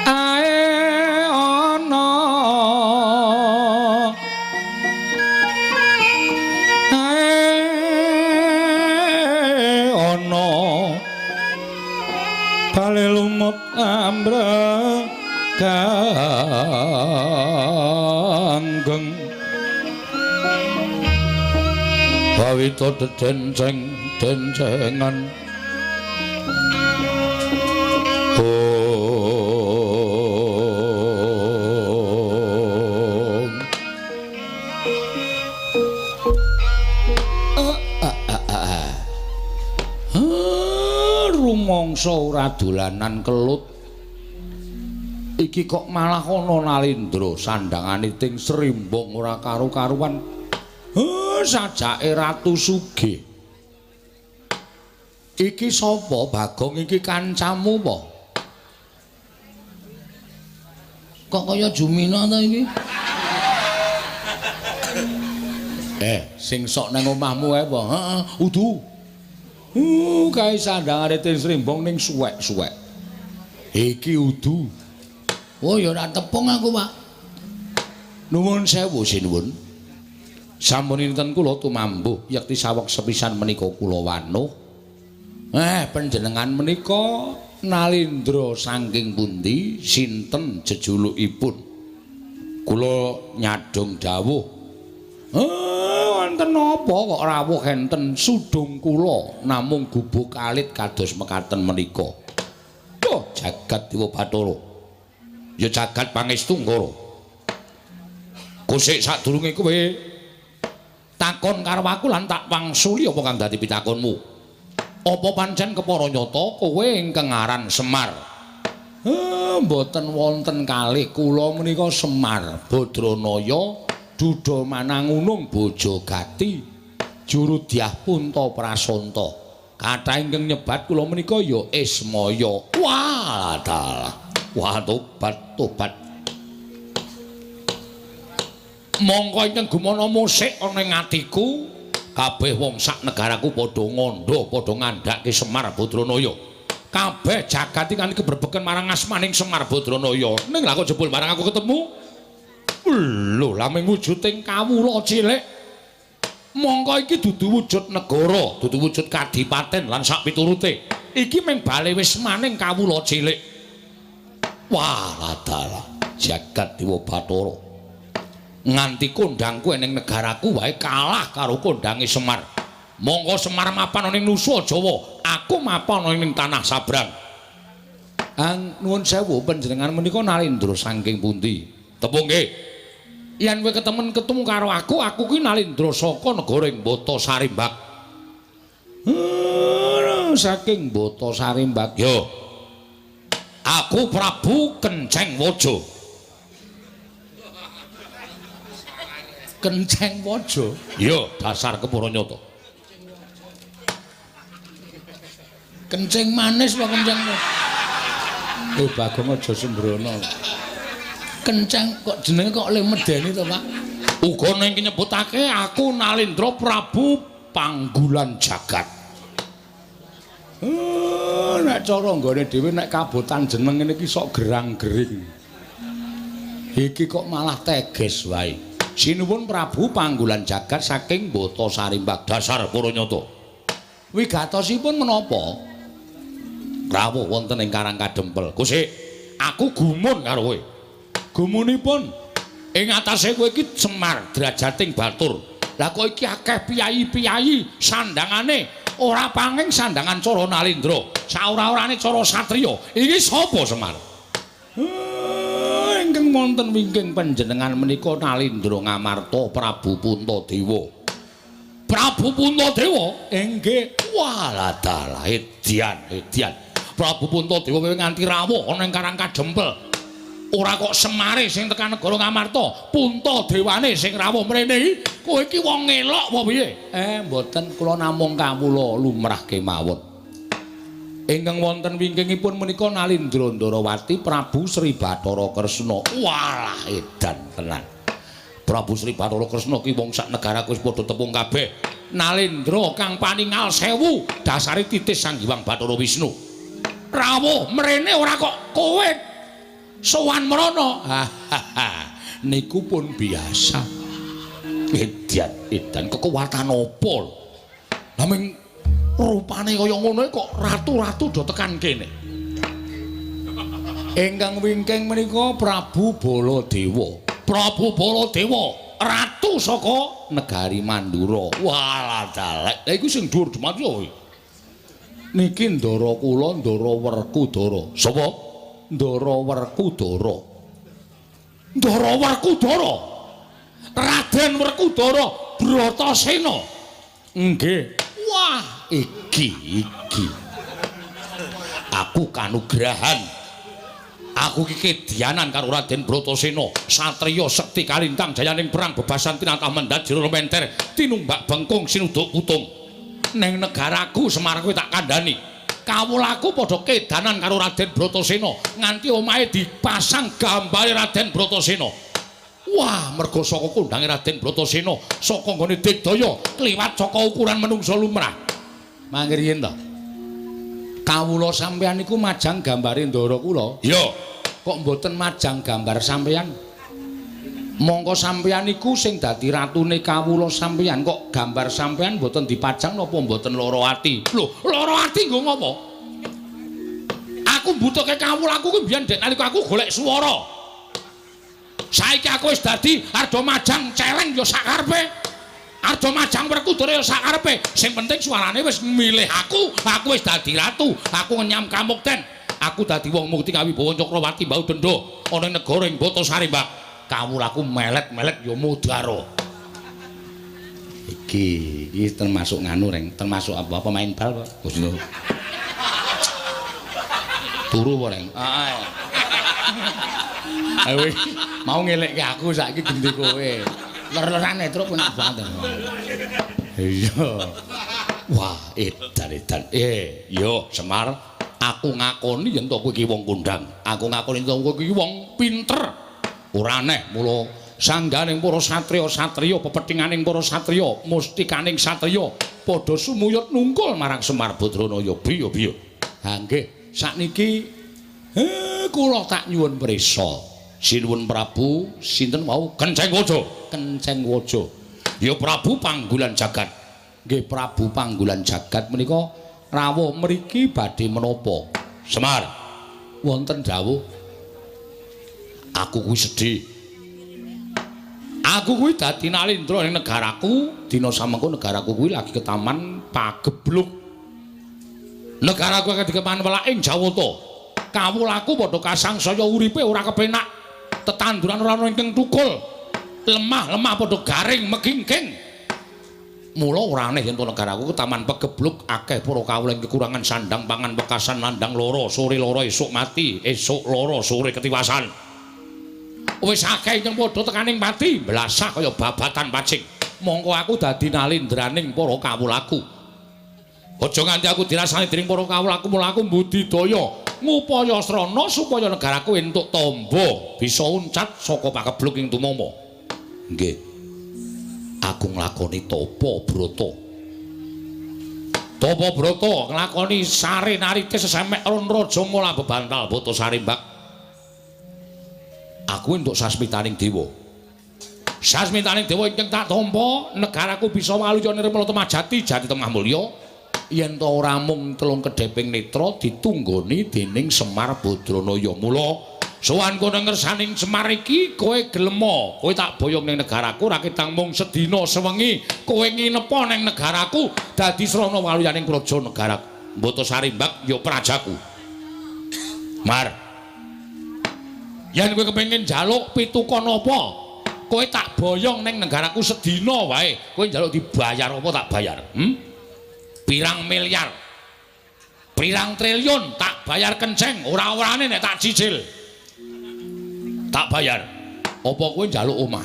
Speaker 1: ae ana ae ana bale lumut ambrek ganggeng bawita dedenceng dencengan om rumangsa ora dolanan kelut iki kok malah ana Nalindra sandangane ting srimbong ora karu-karuan. Sajake Ratu Sugih. Iki sapa Bagong iki kancamu apa?
Speaker 2: Kok kaya Jumina ta iki?
Speaker 1: Sing sok nang omahmu ae apa? Heeh, udu. Kae sandangane ting srimbong ning suwek-suwek. Iki udu.
Speaker 2: Oh ya ora tepung aku, Pak.
Speaker 1: Nuwun sewu sinuwun. Sampun inten kula tumambuh yekti saweg sepisan menika kula wanuh. Panjenengan menika Nalindra saking pundi sinten jejulukipun? Kula nyadhong dawuh. Wonten napa kok rawuh enten sudung kula namung gubuk alit kados mekaten menika. Oh, jagat Dewa Bathara. Ya jagat pangestu Ngara. Kusik sadurunge kowe takon karo aku lan tak wangsuli apa kang dadi pitakonmu. Apa pancen kepara nyata kowe ingkang aran Semar? Mboten wonten kalih kula menika Semar Badranaya Duda Manangunung Bojogati Jurudyah Punta Prasanta. Kathah ingkang nyebat kula menika ya Ismaya. Wah, dalah. Wah, tobat tobat. Mongko ingkang gumana musik ana ing atiku, kabeh wong sak negaraku padha ngandha, padha ngandhake Semar Badranaya. Kabeh jagat iki kanthi kebrebeken marang asmaning Semar Badranaya. Ning lha kok jebul marang aku ketemu? Lho, laming wujuding kawula cilik. Mongko iki dudu wujud negara, dudu wujud kadipaten lan sak piturute. Iki mung bale wismaning kawula cilik. Wah, dalah jagat Dewa Bathara. Nganti kondangku ning negaraku wae kalah karo kondange Semar. Mongko Semar mapan ning Nusa Jawa, aku mapan ning tanah Sabrang. Nuwun sewu panjenengan menika Nalindra saking pundi? Tepung nggih. Yen kowe ketemen ketemu karo aku, aku ki Nalindra saka negara ing Bata Sarimbak. Saking Bata Sarimbak. Yo. Aku Prabu Kenceng Waja. Kenceng Waja? Iya, dasar kepara nyata.
Speaker 2: Kenceng manis apa kenceng?
Speaker 1: Bagong aja sembrono.
Speaker 2: Kenceng kok jenenge kok le medeni to, Pak?
Speaker 1: Uga ning nyebutake aku Nalindra Prabu Panggulan Jagat. Nek cara nggone dhewe nek kabotan jeneng ngene iki sok gerang-gering. Iki kok malah teges wae. Sinuwun Prabu Panggulan Jagat saking Bata Sarimbak dasar para nyata. Wigatosipun menapa? Rawuh wonten ing Karang Kadempel. Kusik, aku gumun karo kowe. Gumunipun ing atase kowe iki Semar drajating batur. Lah kok iki akeh piyayi-piyayi sandangane ora panging sandangan cara Nalindra, saora-orane cara satriya. Iki sapa Semar? Ingkang wonten wingking panjenengan menika Nalindra Ngamarta Prabu Puntadewa. Prabu Puntadewa? Inggih. Walah dalah edian edian. Prabu Puntadewa kowe nganti rawuh ana ing Karang Kadempel. Ora kok Semare sing tekan negara Ngamarta, Puntadewane sing rawuh mrene iki. Kowe iki wong ngelok apa piye? Mboten, kula namung kawula lumrah kemawon. Ingkang wonten wingkingipun menika Nalindra Ndarawati Prabu Sri Bathara Kresna. Walah edan tenan. Prabu Sri Bathara Kresna ki wong sak negaraku wis padha tepung kabeh. Nalindra kang paningal sewu dasare titis Sang Hyang Bathara Wisnu. Rawuh mrene ora kok kowe sowan mrono. Niku pun biasa. Edan edan kekuatan apa lho? Lah ming rupane kaya ngono kok ratu-ratu do tekan kene. Ingkang wingking menika Prabu Baladewa. Prabu Baladewa, ratu saka negari Mandura. Walah dalek. Lah iku sing dhuwur dhumat kuwi. Niki ndara kula Ndara Werkudara. Sapa? Ndara Werkudara. Ndara Werkudara. Raden Werkudara Bratasena. Nggih. Wah, iki iki. Aku kanugrahan. Aku iki kedianan karo Raden Bratasena, satriya sekti kalintang jayaning perang bebasan tinatah mendhat jero menter, tinumbak bengkung sinuduk putung. Neng negaraku Semar kuwi tak kandhani. Kawulaku padha kedanan karo Raden Bratasena, nganti omahe dipasang gambare Raden Bratasena. Wah, mergo saka kondange Raden Bratasena, saka nggone digdaya kliwat saka ukuran menungsa lumrah. Mangke riyen to. Kawula sampeyan niku majang gambare ndara kula. Iya. Kok mboten majang gambar sampeyan? Mongko sampeyan niku sing dadi ratune kawula sampeyan, kok gambar sampeyan mboten dipajang napa mboten lara ati? Lho, lara ati nggo ngopo? Aku mbutuhke kawulaku kuwi mbiyen dek nalika aku golek swara. Saiki aku wis dadi arda majang celeng ya sakarepe. Arda majang Werkudara ya sakarepe. Sing penting suarane wis milih aku, aku wis dadi ratu, aku ngenyam kamukten. Aku dadi wong mukti kawibawa Cakrawati mbau denda ana ing negara ing Batasari, Mbak. Kawulaku melet-melet ya mudara. Iki iki termasuk nganu reng, termasuk apa pemain bal, Pak? Gusti. Turu apa, Reng? Heeh. Ayo mau ngelekke aku saiki ganti kowe. Ler-lerane truk enak banget. Iya. Wah, edan-edan. Yo Semar, aku ngakoni yen to kowe iki wong kondang. Aku ngakoni yen to kowe iki wong pinter. Ora aneh mula sangganing para satriya-satriya, pepethinganing para satriya, mustikaning satriya padha sumuyut nungkul marang Semar Badranaya. Biyo-biyo. Ha nggih, sakniki kula tak nyuwun prisa. Sinuwun Prabu sinten wau? Kenceng Waja. Kenceng Waja. Ya Prabu Panggulan Jagat. Nggih Prabu Panggulan Jagat menika rawuh mriki badhe menapa? Semar, wonten dawuh. Aku kuwi sedih. Aku kuwi dadi nalindra ning negaraku, dina samengko negaraku kuwi lagi ketaman pagebluk. Negaraku akeh dikeman welaking Jawata. Kawulaku padha kasangsaya uripe ora kepenak. Tetanduran ora ana ingkang tukul. Lemah-lemah padha garing megingking. Mula ora aneh yen to negaraku ketaman pegebluk akeh para kawula ing kekurangan sandang pangan wekasan nandang loro, sore loro esuk mati, esuk loro sore ketiwasan. Wis akeh ingkang padha tekaning pati, blasah kaya babatan pacing. Mongko aku dadi nalindraning para kawulaku. Aja nganti aku dirasani dening para kawulaku, mula aku mbudidaya ngupaya srana supaya negaraku entuk tamba bisa uncat saka pakebluk ing tumama. Nggih. Aku nglakoni tapa brata. Tapa brata nglakoni sare narite sesemek ron raja mula bebantal Batasari, Mbak. Aku entuk sasmitaning dewa. Sasmitaning dewa ingkang tak tampa, negaraku bisa waluya nirmala temah jati, jati temah mulya. Yen ta ora mung telung kedheping netra ditunggoni dening Semar Badranaya. Mula sowan kono ngersaning Semar iki kowe gelema, kowe tak boyong ning negaraku ra ketang mung sedina sewengi kowe nginepa ning negaraku dadi srana waluyaning praja negara Batasari, Mbak, ya prajaku. Mar, yen kowe kepengin njaluk pitukon apa, kowe tak boyong ning negaraku sedina wae, kowe njaluk dibayar apa tak bayar? Pirang miliar? Pirang triliun tak bayar kenceng, ora-orane nek tak cicil. Tak bayar. Apa kowe njaluk omah?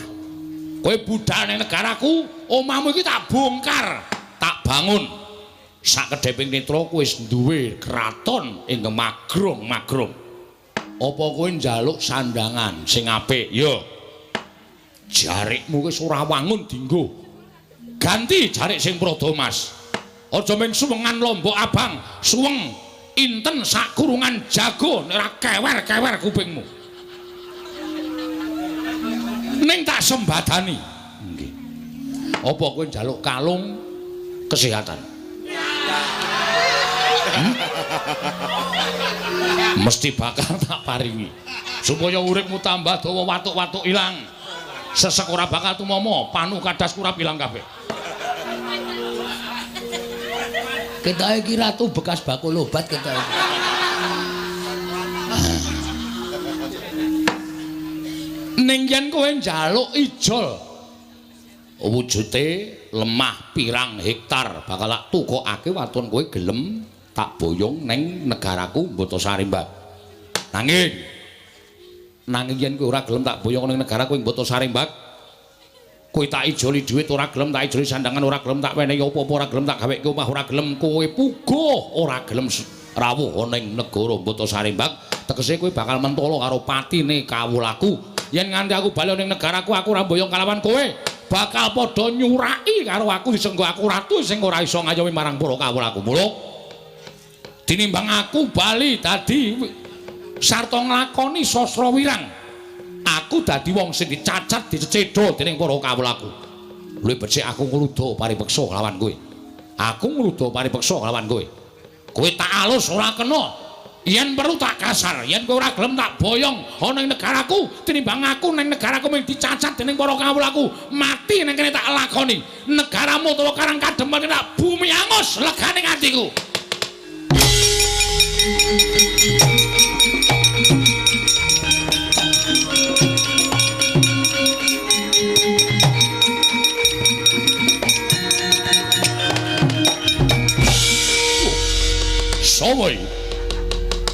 Speaker 1: Kowe budal ning negaraku, omahmu iki tak bongkar, tak bangun. Sak kedheping netra kowe wis duwe kraton ing magrong-magrong. Apa kowe njaluk sandangan sing apik? Ya. Jarikmu wis ora wangun dienggo. Ganti jarik sing Prada Mas. Aja mung suwengan lombok abang, suweng inten sak kurungan jago nek ora kewer-kewer kupingmu. Ning tak sembadani. Nggih. Apa kowe njaluk kalung kesehatan? Mesti bakal tak paringi. Supaya uripmu tambah dawa, watuk-watuk ilang. Sesek ora bakal tumomo, panu kadas kurap ilang kabeh.
Speaker 2: Ketoke iki ratu bekas bakul obat ketoke.
Speaker 1: Ning yen kowe njaluk ijol wujute lemah pirang hektar bakal tak tukokake waton kowe gelem tak boyong ning negaraku Botasari Mbak. Nanging yen kowe ora gelem tak boyong ning negaraku ing Botasari Mbak, kowe tak ijoli dhuwit ora gelem, tak ijoli sandangan ora gelem, tak wenehi apa-apa ora gelem, tak gaweke omah ora gelem, kowe puguh ora gelem rawuh ning negara Botasari Mbak, tegese kowe bakal mentolo karo patine kawulaku. Yen nganti aku bali ning negaraku aku ora mboyong kalawan kowe, bakal padha nyuraki karo aku disenggo aku ratu sing ora iso ngayomi marang para kawulaku. Mula tinimbang aku bali dadi sarta nglakoni sastra wirang, aku dadi wong sing dicacat dicecedha dening para kawulaku. Luwih becik aku ngluda paripeksa kelawan kowe. Aku ngluda paripeksa kelawan kowe. Kowe tak alus ora kena. Yen perlu tak kasar, yen kowe ora gelem tak boyong ana ing negaraku, tinimbang aku ning negaraku mung dicacat dening para kawulaku, mati ning kene tak lakoni. Negaramu utawa Karang Kadempel tak bumi angus legane atiku. Sopo iki?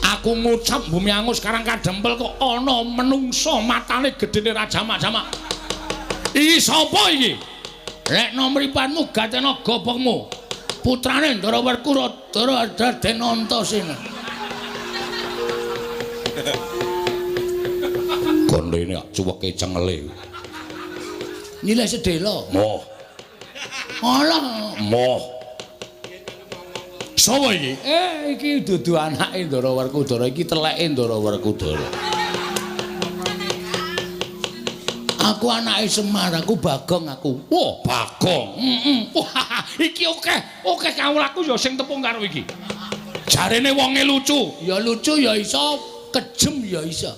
Speaker 1: Aku ngucap bumi angus Karang Kadempel kok ana menungsa matane gedene ra jamak-jamak. Iki sapa iki?
Speaker 2: Lekno mripatmu gatena gobokmu. Putrane Ndara Werkudara Raden Antasena.
Speaker 1: Gondene cuweke cengele.
Speaker 2: Nyilih sedhela.
Speaker 1: Moh.
Speaker 2: Alah,
Speaker 1: moh. Sopo iki?
Speaker 2: Iki dudu anake Ndara Werkudara, iki teleke Ndara Werkudara. Aku anake Semar, aku Bagong aku.
Speaker 1: Wah, Bagong. Heeh. Wah, iki akeh kawulaku ya sing tepung karo iki. Jarene wonge lucu.
Speaker 2: Ya lucu ya iso, kejem ya iso.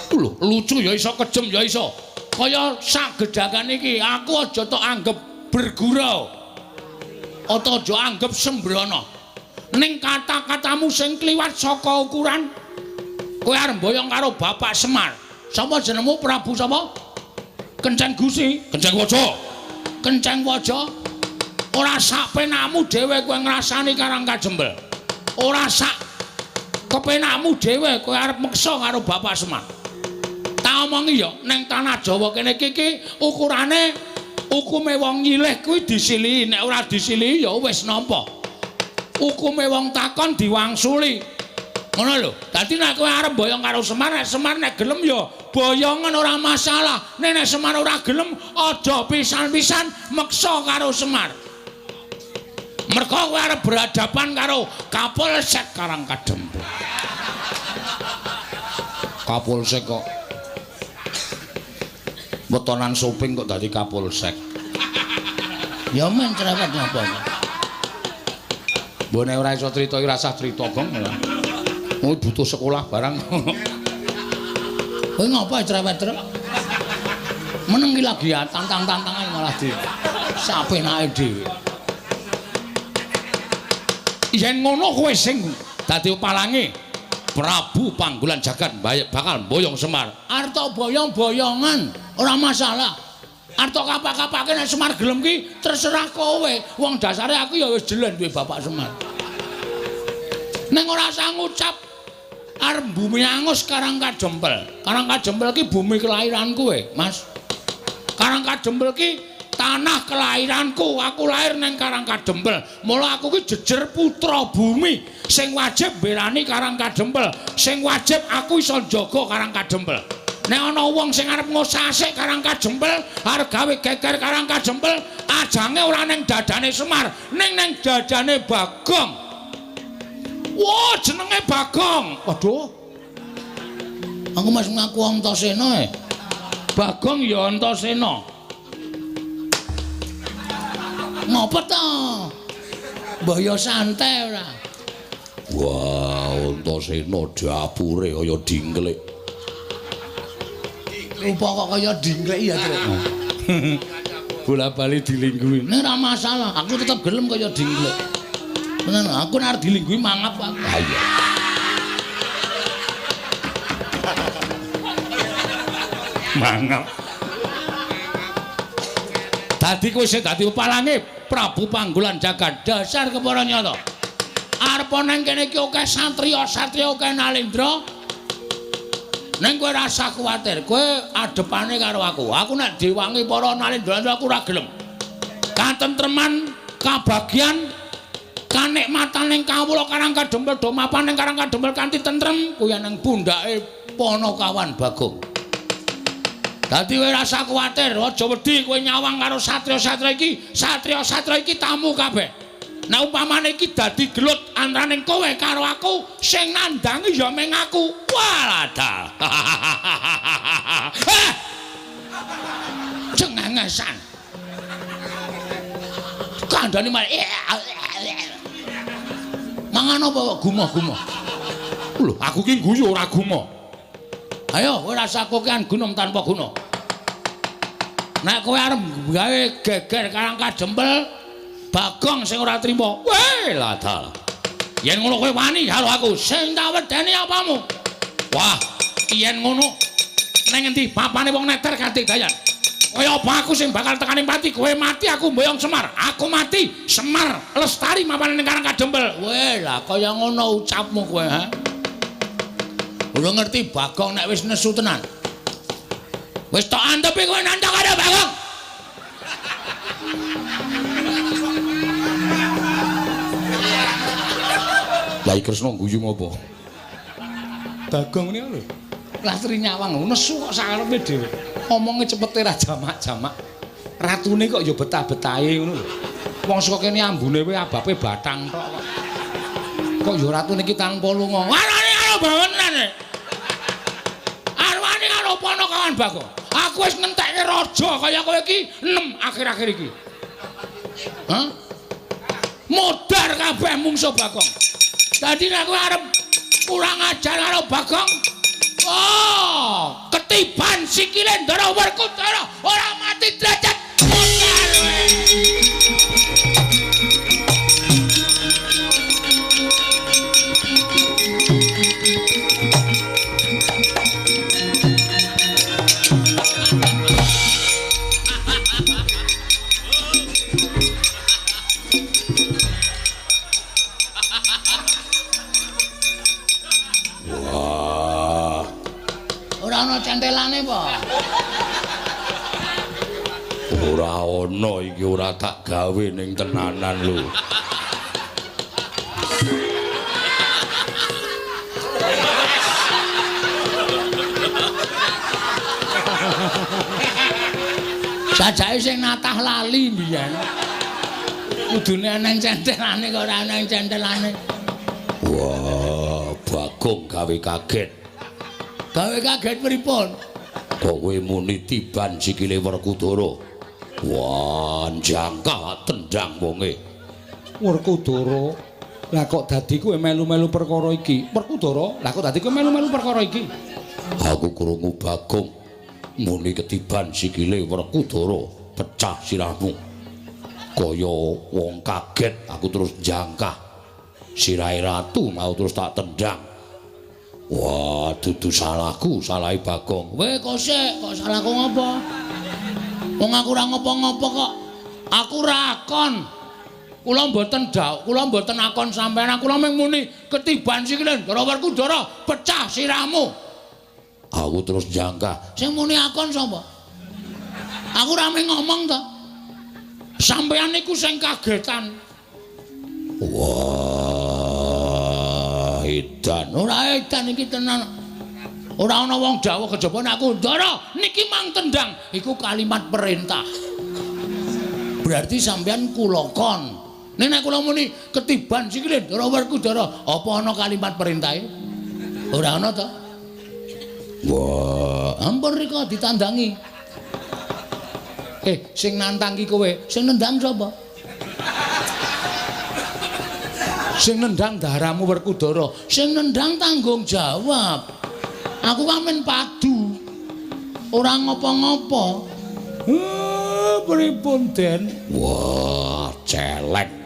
Speaker 1: Lho, lucu ya iso, kejem ya iso. Kaya sak gedhakan iki, aku aja tok anggep bergurau. Ata aja anggep sembrono. Ning kata-katamu sing kliwat saka ukuran, kowe arep mboyong karo Bapak Semar.
Speaker 2: Sapa jenengmu Prabu sapa? Kenceng Gusi,
Speaker 1: Kenceng Waja.
Speaker 2: Kenceng Waja. Ora sak penakmu dhewe kowe ngrasani Karang Kajembel. Ora sak kepenakmu dhewe kowe arep meksa karo Bapak Semar. Tak omongi ya, ning tanah Jawa kene iki ukurane hukume wong nyilih kuwi disilihi, nek ora disilihi ya wis nampa. Hukume wong takon diwangsuli. Ngono lho. Dadi nek kowe arep boyong karo Semar, nek Semar nek gelem ya boyongan ora masalah. Nek Semar ora gelem aja pisan-pisan meksa karo Semar. Mergo kowe arep berhadapan karo Kapolsek Karang Kadempel.
Speaker 1: Kapolsek kok wetonan soping kok dadi Kapolsek.
Speaker 2: Ya men cerewet napa.
Speaker 1: Mbok nek ora iso crita iki rasah crita, Gong. Kowe butuh sekolah barang.
Speaker 2: Kowe ngapa cerewet truk? Meneng iki lagi tantang-tantangan malah di sapenake dhewe.
Speaker 1: Yen ngono kowe sing dadi palange Prabu Panggulan Jagat bakal mboyong Semar.
Speaker 2: Arta boyong-boyongan ora masalah. Arta kapak-kapake nek Semar gelem ki terserah kowe. Wong dasare aku ya wis jelen duwe Bapak Semar. Ning ora usah ngucap arep bumi angus Karang Kadempel. Karang Kadempel ki bumi kelahiranku Mas. Karang Kadempel ki tanah kelahiranku. Aku lahir nang Karang Kadempel. Mula aku ki jejer putra bumi sing wajib mbelani Karang Kadempel, sing wajib aku iso njaga Karang Kadempel. Nek ana wong sing arep ngosasik Karang Kadempel, arep gawe geger Karang Kadempel, ajange ora ning dadane Semar, ning nang dadane Bagong. Wah, jenenge Bagong. Waduh. Aku mas ngaku Antasena e. Bagong ya Antasena. Ngopo to? Mbah ya santai ora.
Speaker 1: Wah, Antasena dapure kaya dingklik.
Speaker 2: Rupa kok kaya dingklik ya, Truk. Bola-bali dilingguhi. Nek ora masalah, aku tetep gelem kaya dingklik. Tenan, aku nek arep dilingguhi mangap aku.
Speaker 1: Ha iya.
Speaker 2: Mangap. Dadi kowe sing dadi pepalange Prabu Panggulan Jagat dasar kepara nyata. Arep nang kene iki akeh satriya-satriya akeh nalendra. Ning kowe ora usah kuwatir, kowe adepane karo aku. Aku nek diwangi para nalendra aku ora gelem. Katentreman, kabagyan, kanikmatan ning kawula Karang Kadempel do mapan ning Karang Kadempel kanthi tentrem kuwi nang pundhake Panakawan Bagong. Dadi kowe ora usah kuwatir, aja wedi kowe nyawang karo satriya-satriya iki, satriya-satriya iki tamu kabeh. Nek umpamane iki dadi gelut antaraning kowe karo aku, sing nandangi ya mung aku. Walah. Cengengesan. Kandhane malah mangan apa kok gumoh-gumoh.
Speaker 1: Lho, aku ki guyu ora gumoh.
Speaker 2: Ayo, kowe rasa kokean gunung tanpa guna. Nek kowe arep gawe geger Karang Kadempel, Bagong sing ora trima.
Speaker 1: Weh, ladal.
Speaker 2: Yen ngono kowe wani karo aku, sing tak wedeni apamu? Wah, yen ngono nang endi papane wong neter kanthi dayan. Kaya apa aku sing bakal tekaning pati, kowe mati aku mboyong Semar. Aku mati, Semar lestari mapane ning Karang Kadempel. Weh, lah kaya ngono ucapmu kowe, ha? Ora ngerti Bagong nek wis nesu tenan. Wis tok antepi kowe nantang karo Bagong.
Speaker 1: Lah iki Kresna guyu ngopo?
Speaker 2: Bagong niku lho. Lastri nyawang nesu kok sakarepe dhewe. Omonge cepete ra jamak-jamak. Ratune kok ya betah-betahe ngono lho. Wong saka kene ambune wae abape bathang tok kok. Kok ya ratune iki tanpa lunga. Warane karo bangenan. Arwane karo Panakawan Bagong. Aku wis ngentekke raja kaya kowe iki 6 akhir-akhir iki. Hah? Modar kabeh mungsuh Bagong. Dadi nek kowe arep kurang ajar karo Bagong, oh, ketiban sikile Ndara Werkudara ora mati derajat modar kowe. Centelane apa?
Speaker 1: Ora ana iki ora tak gawe ning tenanan lho.
Speaker 2: Sajake sing natah lali mbiyen. Kudune ana centelane kok ora ana centelane.
Speaker 1: Wah, Bagong gawe kaget.
Speaker 2: Gawe kaget pripun?
Speaker 1: Kowe muni tiban sikile Werkudara. Wah, jangkah tendang wonge.
Speaker 2: Werkudara, lah kok dadi kowe melu-melu perkara iki? Werkudara, lah kok dadi kowe melu-melu perkara iki?
Speaker 1: Aku krungu Bagong muni ketiban sikile Werkudara, pecah sirahmu. Kaya wong kaget, aku terus jangkah. Sirahe ratu mau terus tak tendang. Wah, dudu salahku, salahe Bagong.
Speaker 2: Weh, kok sik, kok salahku ngopo? Wong aku ora ngopo-ngopo kok. Aku ora kon. Kula mboten dawuh, kula mboten akon sampeyan, kula mung muni ketiban sikile Ndara Werkudara, pecah sirahmu.
Speaker 1: Aku terus jangka.
Speaker 2: Sing muni akon sapa? Aku ora mung ngomong to. Sampeyan niku sing kagetan.
Speaker 1: Wah, edan.
Speaker 2: Ora edan iki tenan. Ora ana wong dawuh kejaba nek aku Ndara niki mang tendang, iku kalimat perintah. Berarti sampeyan kula kon. Nek nek kula muni ketiban sikile Ndara Werkudara, apa ana kalimat perintahe? Ora ana to.
Speaker 1: Wah,
Speaker 2: ampun rika ditandangi. Sing nantang ki kowe, sing nendang sapa? Sing nendang daramu Werkudara, sing nendang tanggung jawab. Aku kan men padu. Ora ngopo-ngopo. Pripun, Den?
Speaker 1: Wah, celeng.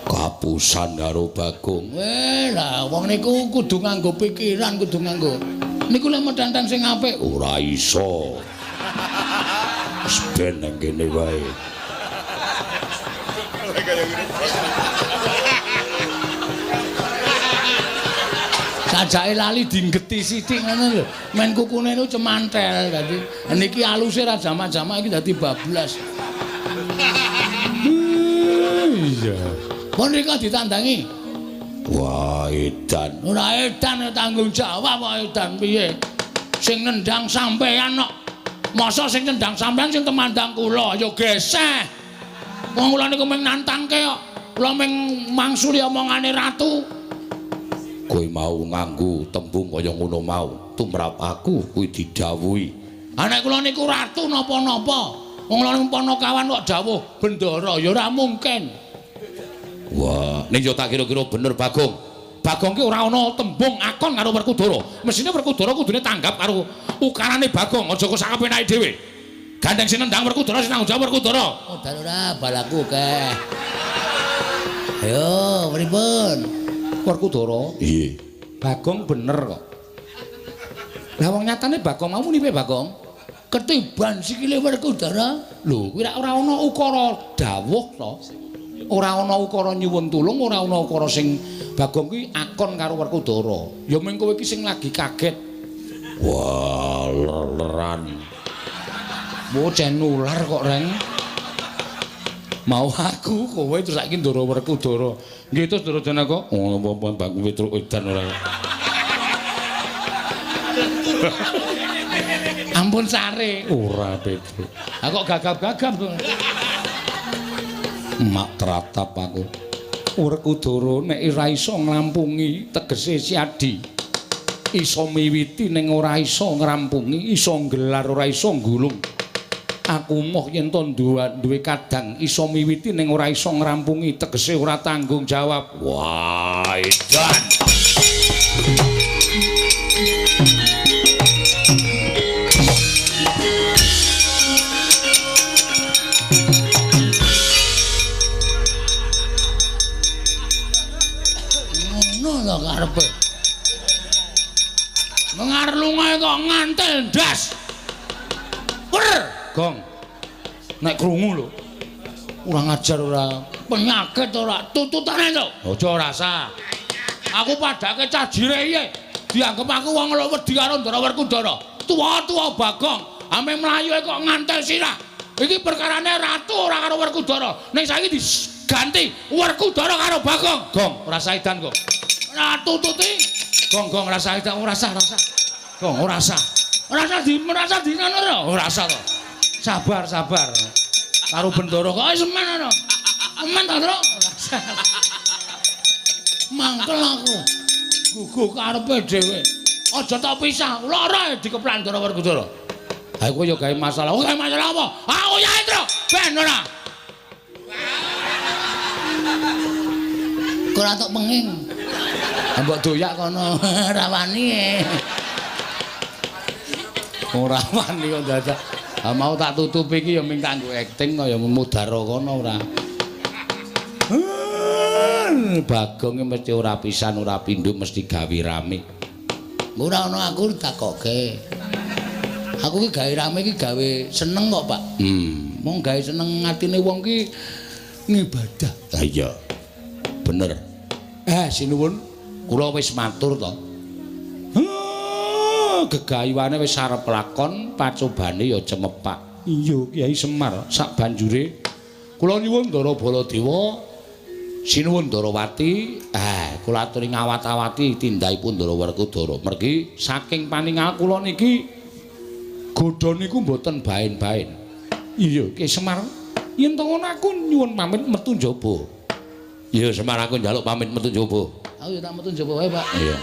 Speaker 1: Kapusan karo Bagong.
Speaker 2: Lah wong niku kudu nganggo pikiran, kudu nganggo. Niku lek medantang sing apik
Speaker 1: ora iso. Wis ben nang kene wae.
Speaker 2: Sajake lali dinggeti sithik ngono lho. Men kukune niku cemantel dadi. Niki aluse ra jamak-jamak iki dadi bablas.
Speaker 1: Iya.
Speaker 2: Pun rika ditandangi.
Speaker 1: Wah, edan.
Speaker 2: Ora edan tanggung jawab kok edan piye? Sing nendang sampeyan kok. Masa sing nendang sampeyan sing temandang kula ya geseh. Wong kula niku mung nantangke kok. Kula mung mangsuli omongane ratu.
Speaker 1: Kowe mau nganggo tembung kaya ngono mau, tumrap aku kuwi didhawuhi.
Speaker 2: Ha nek kula niku ratu napa-napa. Wong kula niku panakawan kok dawuh bendara ya ora mungkin.
Speaker 1: Wah, ning yo tak kira-kira bener Bagong.
Speaker 2: Bagong ki ora ana tembung akon karo Werkudara. Mesine Werkudara kudune tanggap karo ukarane Bagong, aja kok sakapenake dhewe. Gandeng sing nendang Werkudara sing tanggung jawab Werkudara. Oh, dalu ora balaku keh. Ayo, pripun? Werkudara?
Speaker 1: Iya.
Speaker 2: Bagong bener kok. Lah wong nyatane Bagong mau muni piye Bagong? Ketiban sikile Werkudara. Lho, kuwi ora ana ukara dawuh to. Ora ana ukara nyuwun tulung, ora ana ukara sing Bagong kuwi akon karo Werkudara. Ya mung kowe iki sing lagi kaget.
Speaker 1: Wah, leran.
Speaker 2: Bocah nular kok, Reng. Mau aku kowe terus saiki Ndara Werkudara. Nggih terus Ndara Janaka.
Speaker 1: Oh, apa Bagong Petruk edan ora.
Speaker 2: Ampun sare.
Speaker 1: Ora Petruk.
Speaker 2: Ha kok gagap-gagap to.
Speaker 1: Mak tratap aku.
Speaker 2: Werkudara nek ora iso nglampungi tegese Siadi. Iso miwiti ning ora iso ngrampungi, iso nggelar ora iso nggulung. Aku moh yen to duwe kadang iso miwiti ning ora iso ngrampungi tegese ora tanggung jawab.
Speaker 1: Wah, edan.
Speaker 2: Ngono lho karepe. Mengarlungae kok ngantel ndas. Wer. Gong. Nek krungu lho. Ora ngajar ora. Penyakit ora tututane to. Aja rasa. Aku padake cah jire iye. Dianggep aku wong lho wedi karo Ndara Werkudara. Tuwa-tuwa Bagong, ame mlayu kok ngantel sirah. Iki perkarane ratu ora karo Werkudara. Ning saiki diganti Werkudara karo Bagong. Gong, ora saidan kok. Ora tututi. Gong, gong rasa edan ora sah, rasa. Gong, ora sah. Ora sah di merasa di ngono ora. Ora sah to. Sabar, sabar. Karo bendara kok semen ngono. Semen ta, Tru? Mangkel aku. Guguh karepe dhewe. Aja tak pisah. Lara dikeplan Ndara Werkudara. Ha iku ya gawe masalah. Oh, gawe masalah apa? Aku ya, Tru. Ben ora. Kok ora tok penging. Mbok doyak kono ora wani. Ora wani kok dadak. Ha mau tak tutupi iki ya mung kanggo akting kaya mudara kono ora. Bagong mesti ora pisan ora pindho mesti gawe rame. Ora ana aku takoke. Aku ki gawe rame ki gawe seneng kok, Pak. Mong gawe seneng atine wong ki ngibadah.
Speaker 1: Ha iya. Bener. Sinuwun, kula wis matur to. Gegayuhane wis arep lakon, pacobane ya cemepak. Iya, Kyai Semar, sak banjure kula nyuwun Ndara Baladewa, sinuwun Ndarawati, kula aturi ngawat-awati tindakipun Ndara Werkudara. Mergi saking paningal kula niki godha niku mboten baen-baen. Iya, Kyai Semar, yen to ngono aku nyuwun pamit metu njaba. Iya, Semar, aku njaluk pamit metu njaba.
Speaker 2: Aku ya tak metu njaba wae, Pak.
Speaker 1: Iya.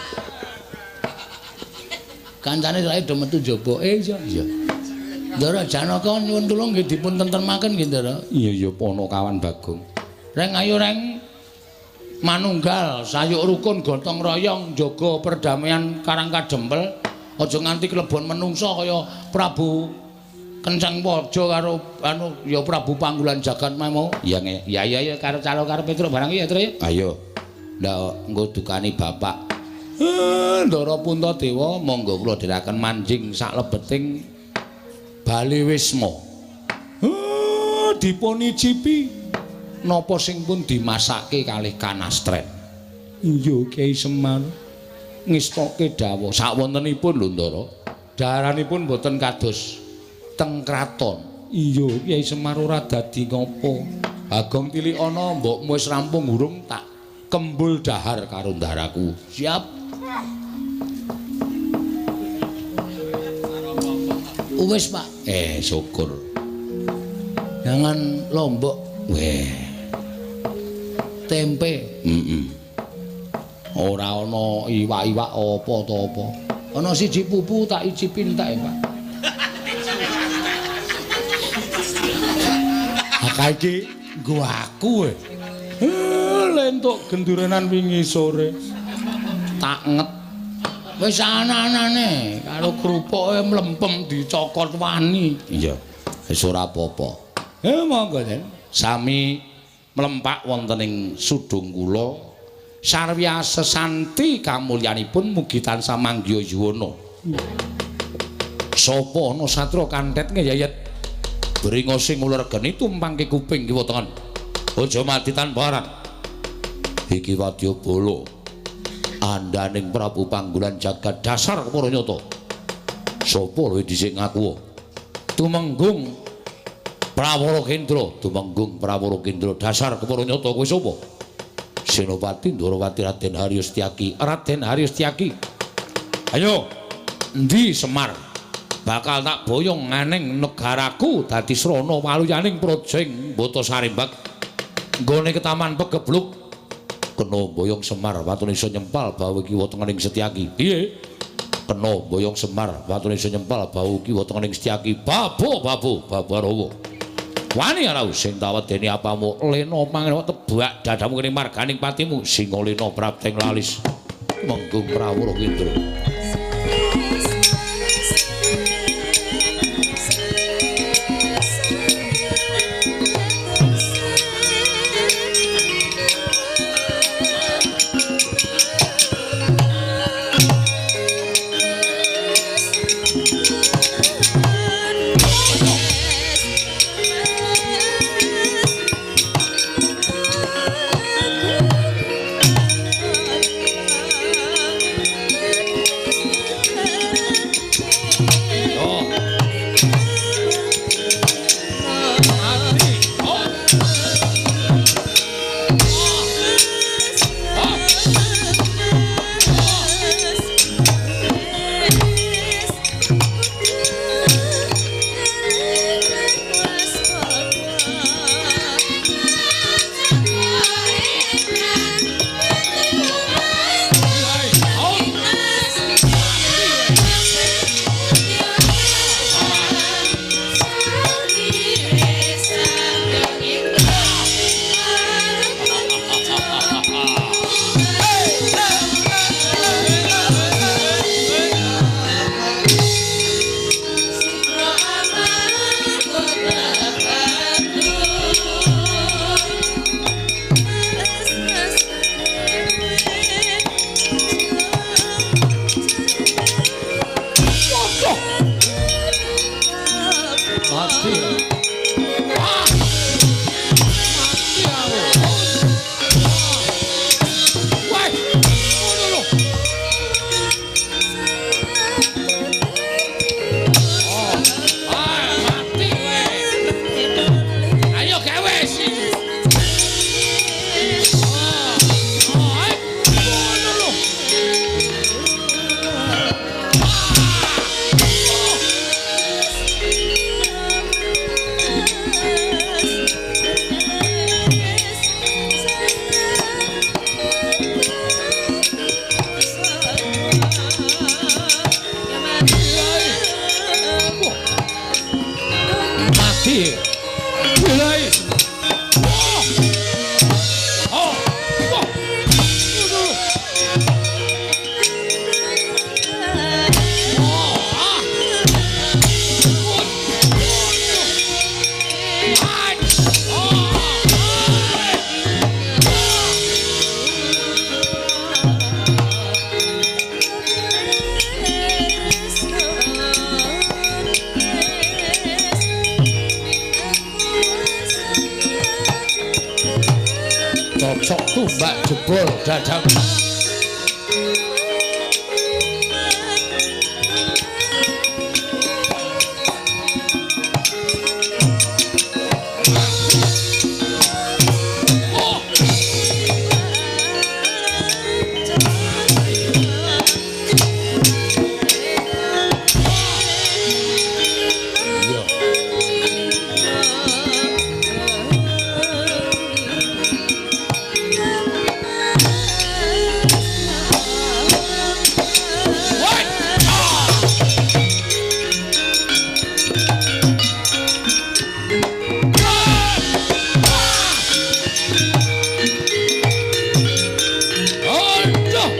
Speaker 2: Kancane saiki do metu njaba. Iya, iya. Ndara Janaka nyuwun tulung nggih dipun tentremaken nggih, Ndara.
Speaker 1: Iya, iya, Ponokawan Bagong.
Speaker 2: Reng ayo reng manunggal sayuk rukun gotong royong jaga perdamaian Karang Kadempel. Aja nganti klebon menungsa kaya Prabu Kenceng Waja karo anu ya Prabu Panggulan Jagat mau.
Speaker 1: Iya,
Speaker 2: ya ya ya karo calo karo Petruk barang ya, Tru.
Speaker 1: Ayo. Ndak engko dukani bapak. Ndara Puntadewa monggo kula dherekaken manjing saklebeting Bale Wisma. Dipun icipi napa sing pun dimasake kalih kanastren. Iya, Kyai Semar. Ngestoke dawuh sakwontenipun lho, Ndara. Daharanipun mboten kados teng kraton. Iya, Kyai Semar ora dadi ngopo. Bagong tilik ana mbokmu wis rampung urung tak kembul dahar karo ndaraku.
Speaker 2: Siap. Wis, Pak.
Speaker 1: Syukur.
Speaker 2: Jangan lombok.
Speaker 1: Weh.
Speaker 2: Tempe.
Speaker 1: Ora ana iwak-iwak apa to apa.
Speaker 2: Ana siji pupu tak icipin tak, Pak.
Speaker 1: Ha iki nggo aku. Lentuk gendurenan wingi sore. Tak nget.
Speaker 2: Wis ana-anane karo krupuke mlempem dicokot wani.
Speaker 1: Iya, wis ora apa-apa. Monggo, Den. Sami mlempak wonten ing sudung kula. Sarwya sesanti kamulyanipun mugi tansah manggiya yuwana. Sapa ana satra kanthet ngeyayet bringose nguler geni tumpangke kuping kiwa tengen. Aja mati tanpa aran. Iki wadyabala andaning Prabu Panggulan Jagat dasar kepara nyata. Sapa luwih dhisik ngaku? Tumenggung Prawara Kendra, Tumenggung Prawara Kendra dasar kepara nyata kowe sapa? Senopati Ndarawati Raden Haryo Setyaki. Raden Haryo Setyaki. Ayo, endi Semar? Bakal tak boyong nganing negaraku dadi srana waluyaning praja ing Bata Sarimbak. Nggone ketaman pegebluk. Kena boyong Semar watune iso nyempal bau kiwa tengening Setyaki. Piye? Kena boyong Semar watune iso nyempal bau kiwa tengening Setyaki. Babo babo babarawa. Wani ora sing tawedeni apamu lena mangan tebak dadamu kene marganing patimu singa lena prapteng lalis Menggung Prawara Kendra.
Speaker 2: Mati. Ah. Mati aku. Wah, ngono lho. Oh. Ah, mati kowe. Ayo gawe sih. Oh. Oh, ayo. Ngono lho. Mati. Mulai. Oh. Oh. Oh. Ngono lho. Oh. Ah. Oh. Ah. Oh. Cocok tumbak jebol dadamu. Oh. Iya. Woi. Ah. Aduh.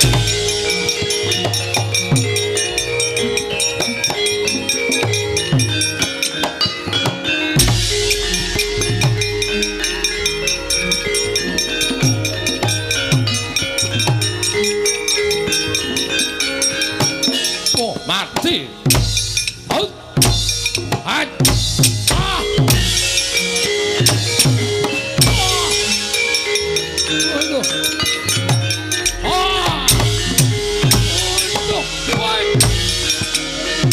Speaker 2: Oh, mati. Out. Hat. Ah. Ah. Aduh. Ah. Aduh. Woi.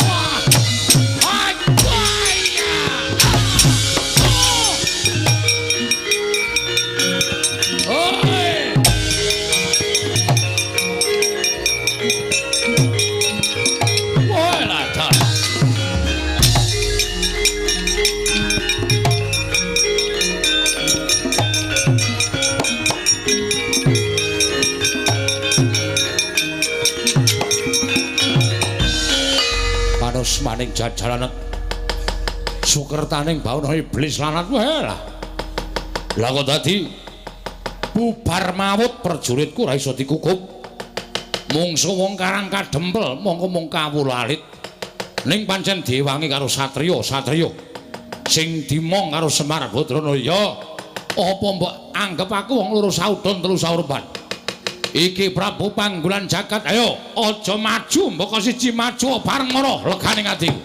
Speaker 2: Wah. Hat. Wah, ya. Oh. Oi. Woi lah dah. Panos maning jajalanet sukertaning bawana iblis lanat wae lah. Lah kok dadi bubar mawut prajuritku ora iso dikukup. Mungsu wong Karang Kadempel mongko mung kawula alit. Ning pancen diwangi karo satriya-satriya sing dimong karo Semar Badrana ya. Apa mbok anggep aku wong loro saudon telu saurban. Iki Prabu Panggulan Jagat, ayo aja maju mbok siji maju bareng mara legane atiku.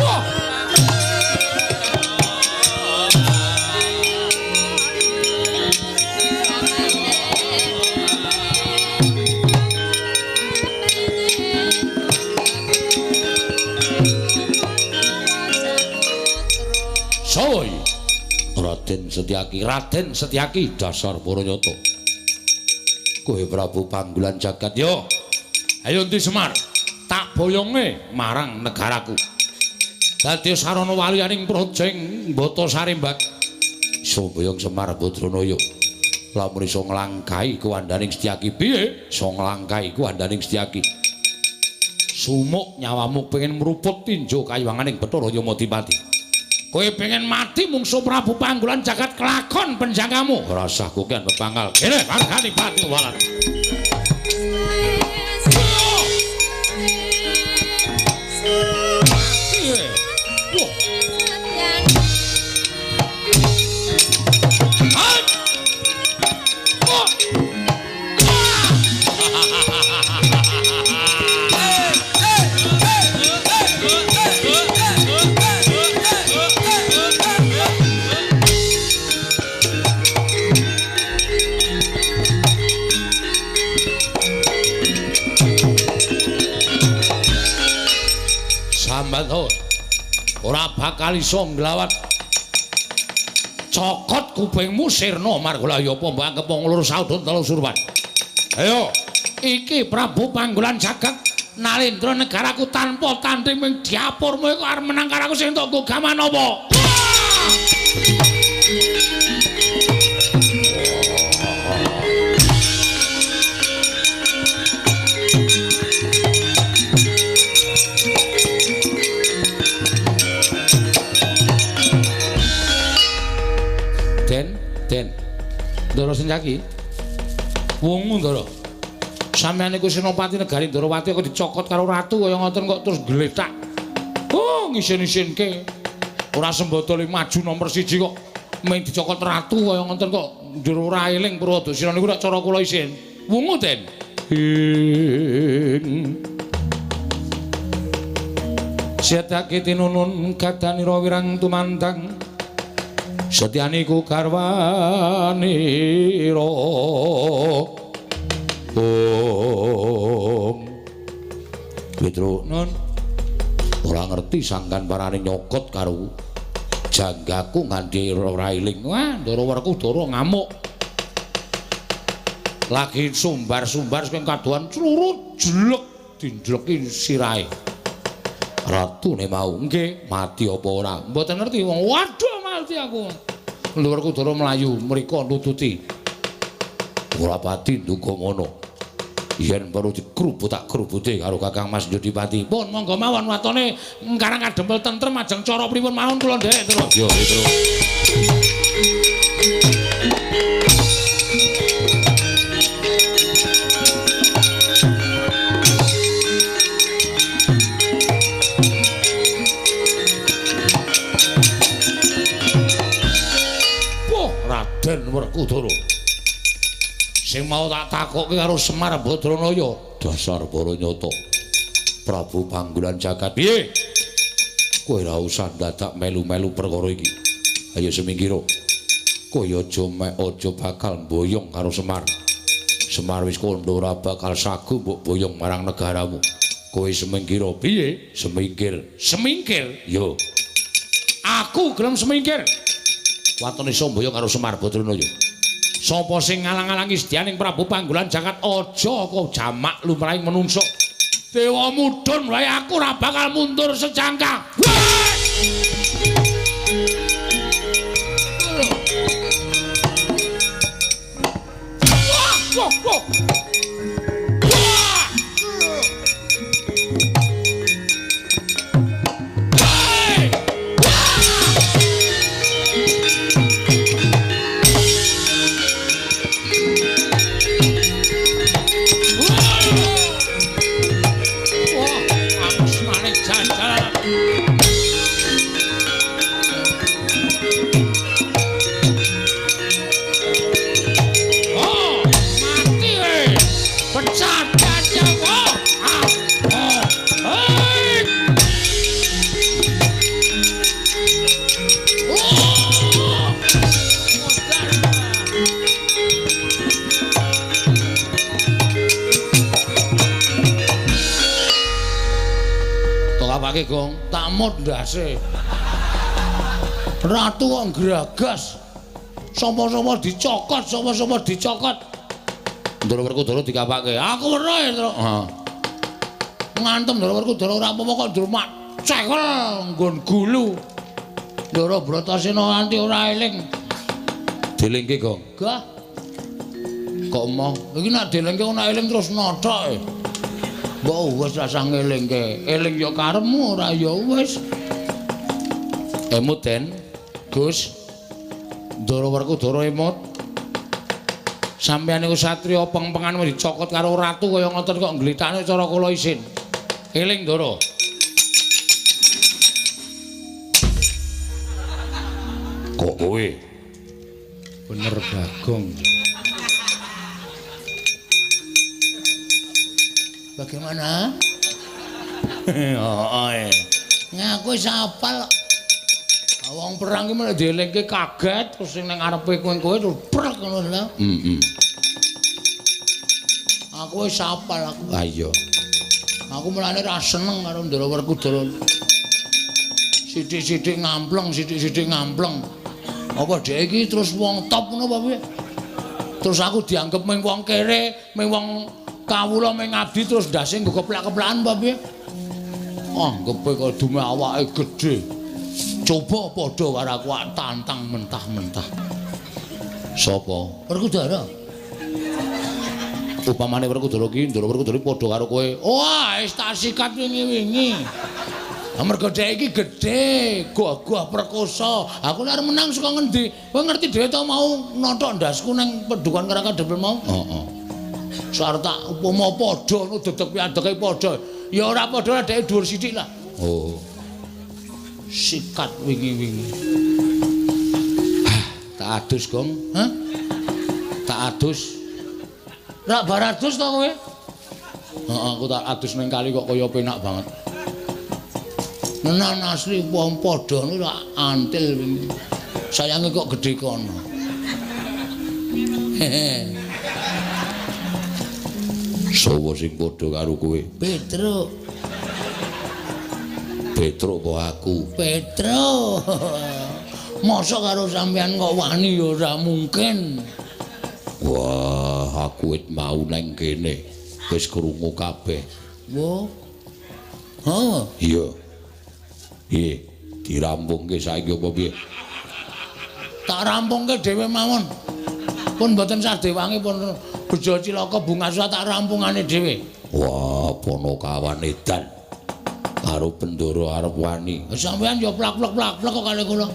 Speaker 2: Wah. Soy Raden Setyaki, Raden Setyaki dasar Paranyata. Kowe Prabu Panggulan Jagat yo. Ayo endi Semar, tak boyonge marang negaraku. Dadi sarana waliyaning praja ing Bata Sarimbak. Iso boyong Semar Badranaya. Lamun iso nglangkahi kuwandaning Setyaki piye? Iso nglangkahi kuwandaning Setyaki. Sumuk nyawamu pengen mruput tinjo kayuwanganing Bathara Yamadipati. Kowe pengen mati mungsu Prabu Panggulan Jagat kelakon penjagamu.
Speaker 1: Ora usah kokean pepangkal.
Speaker 2: Kene margani pati walat. Ora bakal iso nglawat. Cokot kupingmu sirna margolaya apa mbok anggep wong loro saudon telu surwan. Ayo, iki Prabu Panggulan Jagat Nalendra negaraku tanpa tanding ming diapurmu iku arep menang karo aku sing entuk gaman apa?
Speaker 1: Den, Ndara Sencaki.
Speaker 2: Wungu Ndara. Sampeyan niku senopati negari Ndarawati kok dicokot karo ratu kaya ngoten kok terus gletak. Oh, ngisin-isinke. Ora sembada le maju nomor 1 kok mung dicokot ratu kaya ngoten kok njur ora eling Purwadasina niku nek cara kula isin. Wungu, Den.
Speaker 1: Ing Setake tinunun kadanira wirang tumandang setyaniku garwanira. Om Petro nun ora ngerti sangkan parane nyokot karo janggaku nganti ora eling.
Speaker 2: Wah, Ndara Werkudara ngamuk. Lagi sumbar-sumbar saking kadohan clurut jlek dinjleki sirahe.
Speaker 1: Ratune mau nggih mati apa ora?
Speaker 2: Mboten ngerti wong. Waduh mati aku. Ndara Werkudara mlayu mriko nututi.
Speaker 1: Ora pati nduga ngono. Yen perlu dikrubut tak krubute karo Kakang Mas Jodipati.
Speaker 2: Pun monggo mawon watone Karang Kadempel tentrem ajeng cara pripun mawon kula nderek terus.
Speaker 1: Yo Petro.
Speaker 2: Wah, Raden Werkudara. Sing mau tak takokke karo Semar Badranaya,
Speaker 1: dasar para nyata. Prabu Panggulan Jagat, piye? Kowe ora usah dadak melu-melu perkara iki. Ayo semingkira. Kowe aja mek aja bakal mboyong karo Semar. Semar wis kandha ora bakal sagu mbok boyong marang negaramu. Kowe semingkira piye? Semingkir.
Speaker 2: Semingkir?
Speaker 1: Yo.
Speaker 2: Aku gelem semingkir.
Speaker 1: Watone iso mboyong karo Semar Badranaya.
Speaker 2: Sapa sing ngalang-alangi sedyaning Prabu Panggulan Jagat aja kok jamak lumrahing menungso. Dewa mudhun wae aku ora bakal mundur sejangka. Wah, wah, wah. Gong, tak mut ndase. Ratu kok ngragas. Sapa-sapa dicokot, sapa-sapa dicokot.
Speaker 1: Ndara Werkudara dikapake.
Speaker 2: Aku weruh ya, Tru.
Speaker 1: Heeh.
Speaker 2: Ngantem Ndara Werkudara ora apa-apa kok ndrumak cekel nggon gulu. Ndara Bratasena nganti ora eling.
Speaker 1: Dilingke, Gong.
Speaker 2: Gah.
Speaker 1: Kok emoh?
Speaker 2: Iki nek dilingke ora eling terus nothok. Mbok wis rasah ngelingke. Eling ya karepmu, ora ya wis.
Speaker 1: Emut Den, Gus. Ndara Werkudara emut. Sampeyan niku satriya pengpengan dicokot karo ratu kaya ngoten kok nglitakne cara kula isin. Eling Ndara. Kok kowe?
Speaker 2: Bener Bagong. Bagaimana?
Speaker 1: Heeh.
Speaker 2: Ngaku wis hafal.
Speaker 1: Wong perang ki malah dielingke kaget terus sing nang ngarepe kowe-kowe terus prek
Speaker 2: ngono lho.
Speaker 1: Heeh.
Speaker 2: Aku wis hafal aku.
Speaker 1: Ha iya.
Speaker 2: Aku mulane ra seneng karo Ndara Werkudara. Sithik-sithik ngampleng, sithik-sithik ngampleng. Apa dhek iki terus wong top ngono apa piye?
Speaker 1: Terus aku dianggep mung wong kere, mung wong kawula mung ngabdi terus ndase nggo keplak-keplakan apa piye? Anggepe kok dume awake gedhe. Coba padha karo aku tantang mentah-mentah. Sapa?
Speaker 2: Werkudara.
Speaker 1: Upamane Werkudara ki, Ndara Werkudara padha karo kowe. Wah, wis tak sikat wingi-wingi. Mergo dhek iki gedhe, gagah perkosa. Aku nek arep menang saka ngendi? Kowe ngerti dhewe to mau nothok ndasku nang pedukan Karangkadempel mau?
Speaker 2: Heeh.
Speaker 1: Sarep tak upama padha ngono dedeg piadege padha. Ya ora padha dhek dhuwur sithik lah.
Speaker 2: Oh.
Speaker 1: Sikat wingi-wingi. Tak adus, Gong.
Speaker 2: Hah?
Speaker 1: Tak adus.
Speaker 2: Rak bar adus to kowe?
Speaker 1: Heeh, aku tak adus ning kali kok kaya penak banget.
Speaker 2: Nenan asli wong padha niku rak antil wingi. Sayange kok gedhe kono. Hehe.
Speaker 1: Sowo sing padha karo kowe?
Speaker 2: Petruk.
Speaker 1: Petruk apa aku?
Speaker 2: Petruk. Mosok karo sampean kok wani ya ora mungkin.
Speaker 1: Wah, aku wit mau nang kene. Wis krungu kabeh.
Speaker 2: Wo. Ha?
Speaker 1: Iya. Piye? Dirampungke saiki apa piye?
Speaker 2: Tak rampungke dhewe mawon. Pun mboten sadewangi pun bejo cilaka bunga tak rampungane dhewe.
Speaker 1: Wah, Ponokawan edan. Karo Bendara arep wani.
Speaker 2: Sampeyan ya plak-plak-plak-plak kok kali kula.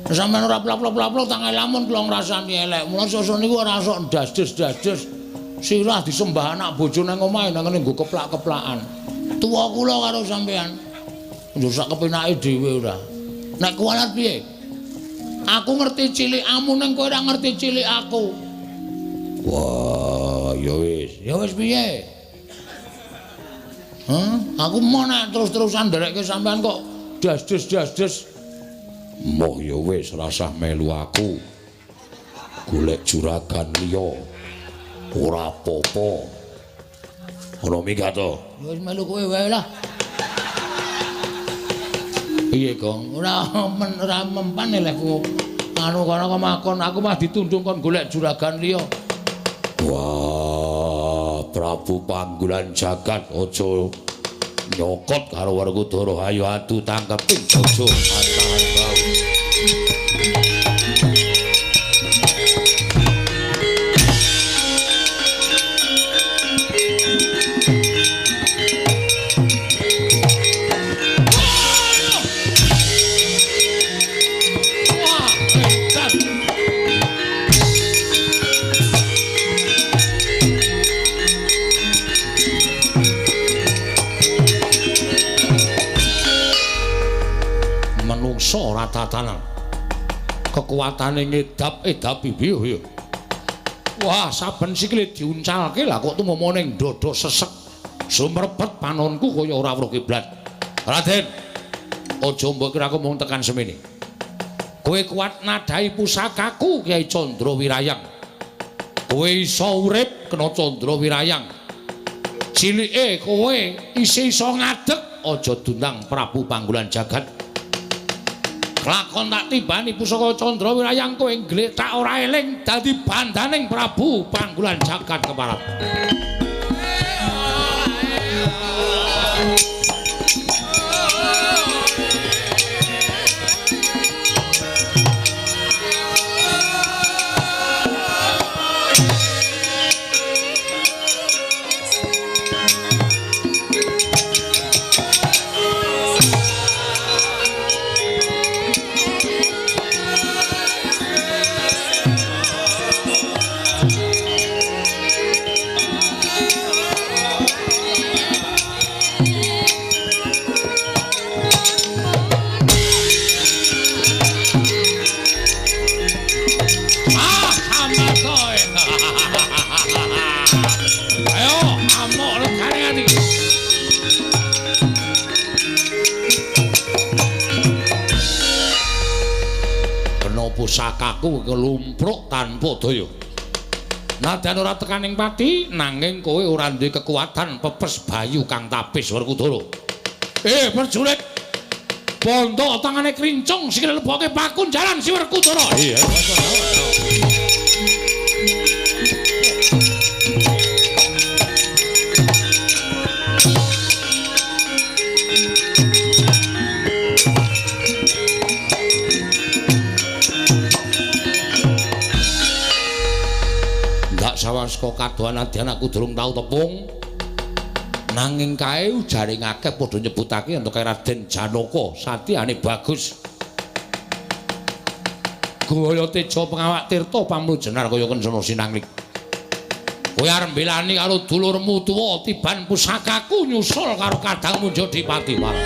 Speaker 2: Sampeyan ora plak-plak-plak tak lamun kula ngrasani elek. Mula sesuk niku ora sok ndas-des-das-des. Sirah disembah anak bojo nang omahe nang ngene nggo keplak-keplakan. Tuwa kula karo sampeyan. Njur sak kepenake dhewe ora. Nek kuwalat piye? Aku ngerti cilikamu ning kowe ora ngerti cilik aku.
Speaker 1: Wah, ya wis.
Speaker 2: Ya wis piye? Hah? Aku mau nek terus-terusan nderekke sampean kok das-des-das-des.
Speaker 1: Moh ya wis rasah melu aku. Golek juragan liya. Ora apa-apa. Ora minggat to.
Speaker 2: Ya wis melu kowe wae lah.
Speaker 1: Piye, Gong?
Speaker 2: Ora ora mempan lehku. Anu kono kok makon aku mah ditundung kon golek juragan liya.
Speaker 1: Wah, Prabu Panggulan Jagat aja nyokot karo Werkudara. Ayo adu tangkeping aja tahan bau. Ora tatanan. Kekuatane ngedap-edap piye ya. Wah, saben sikile diuncalke lah kok tumama ning dada sesek. Sumrebet panonku kaya ora weruh kiblat. Raden, aja mbok kira aku mung tekan semene. Kowe kuat nadhahi pusakaku Kyai Candra Wirayang. Kowe iso urip kena Candra Wirayang. Cilike kowe isih iso ngadeg, aja dundang Prabu Panggulan Jagat. Lakon tak tibani pusaka Candra Wirayang kowe nggletak ora eling dadi bandaning Prabu Panggulan Jagat keparat.
Speaker 2: Ayo, amuk legane ati.
Speaker 1: Kena pusakaku kelumpruk tanpa daya. Nadyan ora tekaning pati, nanging kowe ora duwe kekuatan pepes bayu kang tapis Werkudara.
Speaker 2: Prajurit. Bondo tangane krincung sikile leboke pakunjaran si Werkudara.
Speaker 1: Iya. Ndak sawaska kadohan nadyan aku durung tau tepung. Nanging kae ujare akeh padha nyebutake yen kae Raden Janaka satyane bagus. Gaya teja pengawak tirta pamrujenar kaya kencana sinanglik.
Speaker 2: Kowe arep mbelani karo dulurmu tuwa tiban pusakaku nyusul karo kadangmu Jodipati Wara.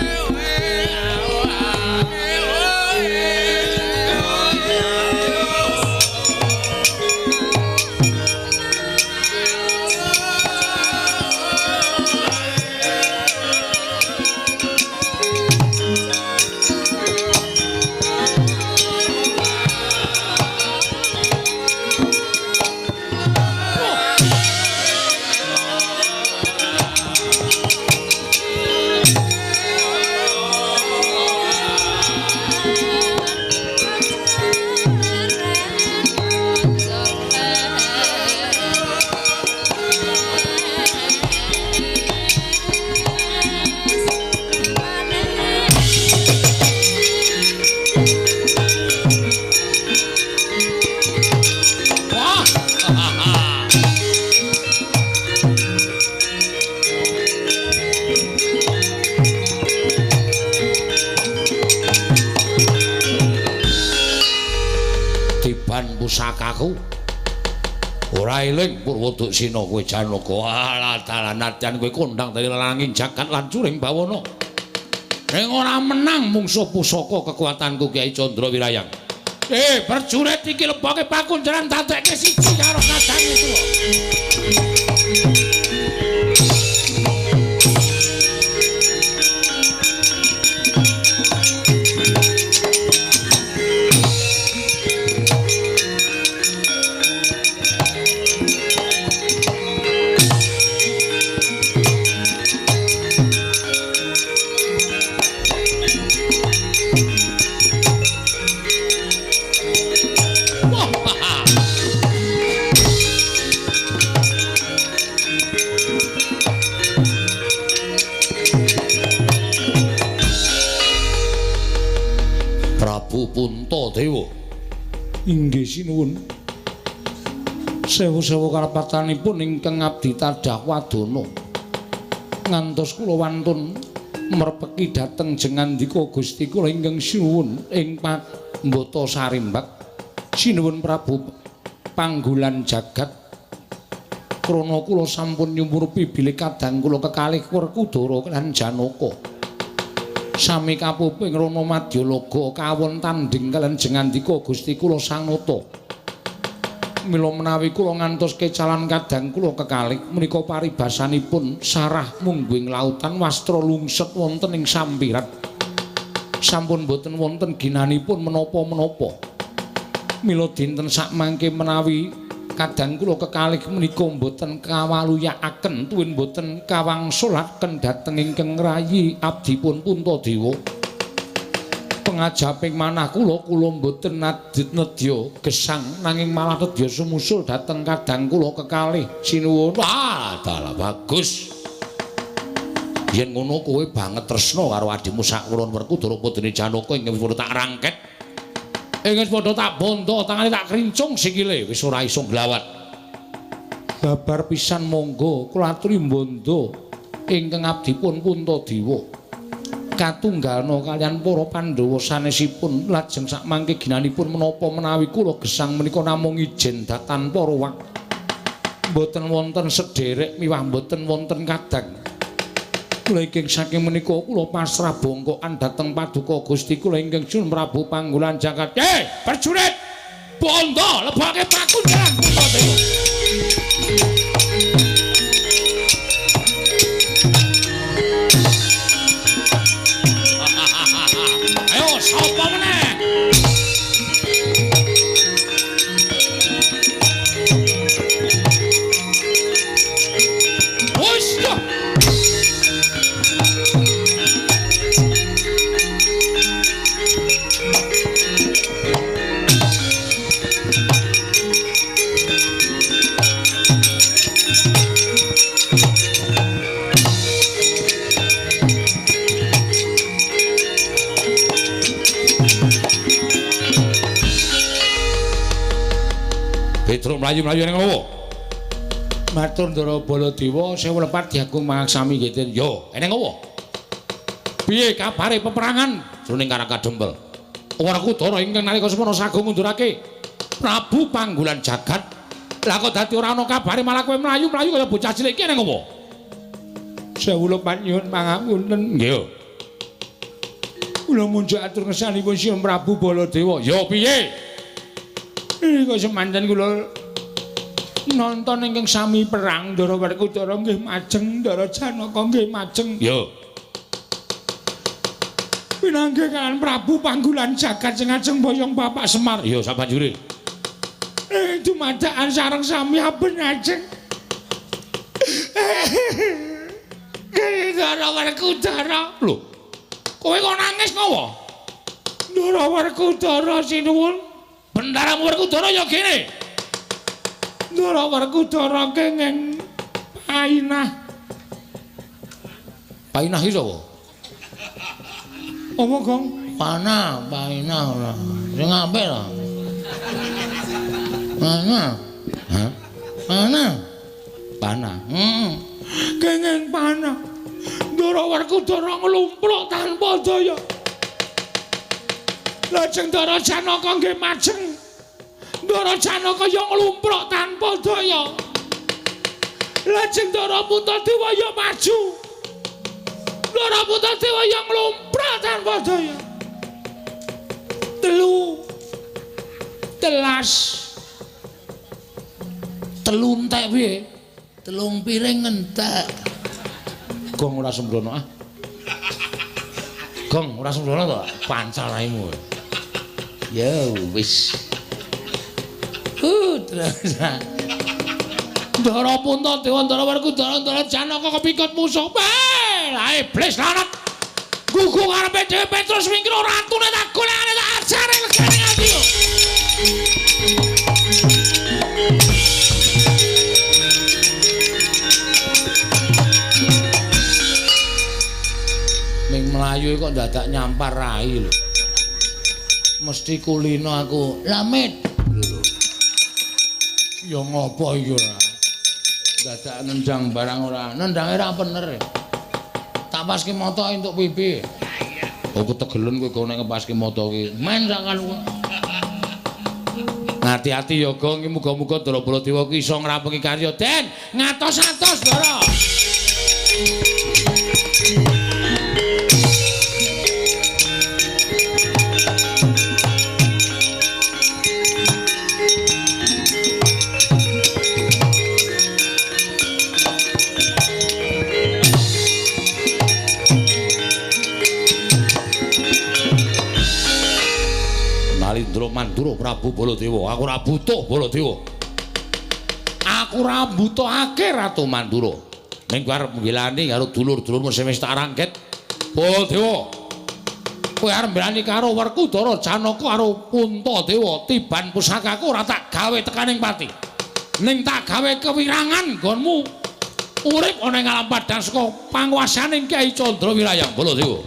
Speaker 1: Pusakaku ora eling Purwoduksina kowe Janaka. Alah dalan nadyan kowe kondang dadi lelanging jagat lan curing bawana.
Speaker 2: Ning ora menang mungsuh pusaka kekuatanku Kyai Candra Wirayang. Prajurit iki leboke pakunjaran dadekke siji karo kadange tuwa.
Speaker 1: Puntadewa.
Speaker 2: Inggih sinuwun. Sewu-sewu karapatanipun ingkang abdi tadah wadana. Ngantos kula wantun merpeki dhateng jengandika Gusti kula ingkang sinuwun ing Pambata Sarimbak. Sinuwun Prabu Panggulan Jagat. Krana kula sampun nyumurupi bilih kadang kula kekalih Werkudara lan Janaka. Sami kapuping Rana Madyalaga kawon tandhing kaliyan jengandika Gusti kula Sang Nata. Mila menawi kula ngantos kecalan kadang kula kekalih menika paribasanipun sarah mungguing lautan wastra lungset wonten ing sampiran. Sampun boten wonten ginanipun menapa-menapa. Mila dinten sakmangke menawi kadang kula kekalih menika mboten kawaluyakaken tuwin mboten kawangsulaken dhateng ingkang rayi abdipun Puntadewa. Pengajaping manah kula kula mboten nadit nedya gesang nanging malah nedya sumusul dhateng kadang kula kekalih. Sinuwun.
Speaker 1: Wah, dalah bagus. Yen ngono kowe banget tresna karo adhimu sakwurun Werkudara putune Janaka ingkang wis padha tak rangket.
Speaker 2: Ing wis padha tak bondo tangane tak krincung sikile wis ora iso nglawat.
Speaker 1: Babar pisan monggo kula aturi mbondo ingkang abdipun Puntadewa. Katunggalna kaliyan para Pandhawa sanesipun lajeng sakmangke ginanipun menapa menawi kula gesang menika namung ijen tanpa ruwak. Mboten wonten sederek miwah mboten wonten kadang. Kula ingkang saking menika kula pasrah bongkokan dhateng paduka Gusti kula ingkang Sun Prabu Panggulan Jagat.
Speaker 2: Prajurit! Bondo lebake pakunjaran Puntadewa.
Speaker 1: mlayu-mlayu ning ngopo? Matur Ndara Baladewa, sewu lepat diagung mangaksami nggih. Yo, eneng opo? Piye kabare peperangan jroning Karang Kadempel? Werkudara ingkang nalika semana sagung ngundurake Prabu Panggulan Jagat. Lah kok dadi ora ana kabare malah kowe mlayu-mlayu kaya bocah cilik iki eneng opo? Sewu lepat nyuwun pangapunten. Nggih. Kula munjuk atur ngersanipun Sinuwun Prabu Baladewa. Yo piye? Iki kok semanten kula nonton ingkang sami perang Ndara Werkudara nggih majeng, Ndara Janaka nggih majeng. Yo. Pinanggih kalian Prabu Panggulan Jagat sing ajeng boyong Bapak Semar. Yo sabanjure. Dumadakan sareng sami aben ajeng. Ndara Werkudara. Lho. Kowe kok nangis ngopo? Ndara Werkudara sinuwun. Bendaramu Werkudara ya kene. Ndara Werkudara kenging painah. Painah iki sapa? Apa, Gong?
Speaker 2: Panah, painah ora. Sing apik lho. Panah.
Speaker 1: Hah?
Speaker 2: Panah.
Speaker 1: Panah.
Speaker 2: Heeh.
Speaker 1: Kenging panah. Ndara Werkudara nglumpruk tanpa daya. Lajeng Ndara Janaka nggih majeng. Ndara Janaka ya nglumpruk tanpa daya. Lajeng Ndara Puntadewa ya maju. Ndara Puntadewa ya nglumpruk tanpa daya. Telu telas. Telu entek piye?
Speaker 2: Telung piring entek.
Speaker 1: Gong ora sembrono ah. Gong ora sembrono to, pancal raimu.
Speaker 2: Ya wis. Terus.
Speaker 1: Ndara Puntadewa, Ndara Werkudara, Ndara Janaka kepikut musuh. Lah iblis lanat. Gugu karepe dhewe Petrus wingkir ratune tak golekane tak ajare legane ati yo. Ning mlayu kok dadak nyampar rai lho. Mesti kulino aku.
Speaker 2: Lamit.
Speaker 1: Lho. Ya ngopo iki ora? Dadak nendang barang ora.
Speaker 2: Nendange ra bener. Tak paske moto entuk pipi.
Speaker 1: Oh ketegelen kowe kok nek ngepaske moto ki.
Speaker 2: Men sak kalu.
Speaker 1: Hati-hati ya Gong, muga-muga Ndara Baladewa ki iso ngrampungi karya. Den, ngatos-atos Ndara. Nalindra Mandura Prabu Baladewa, aku ora butuh Baladewa. Aku ora mbutuhake Ratu Mandura. Ning kowe arep nggilani karo dulur-dulurmu sing wis tak rangket. Baladewa. Kowe arep mbelani karo Werkudara Janaka karo Puntadewa, tiban pusakaku ora tak gawe tekaning pati. Ning tak gawe kewirangan nggonmu urip ana ing alam padhang saka panguwasaning Kyai Candra Wirayang Baladewa.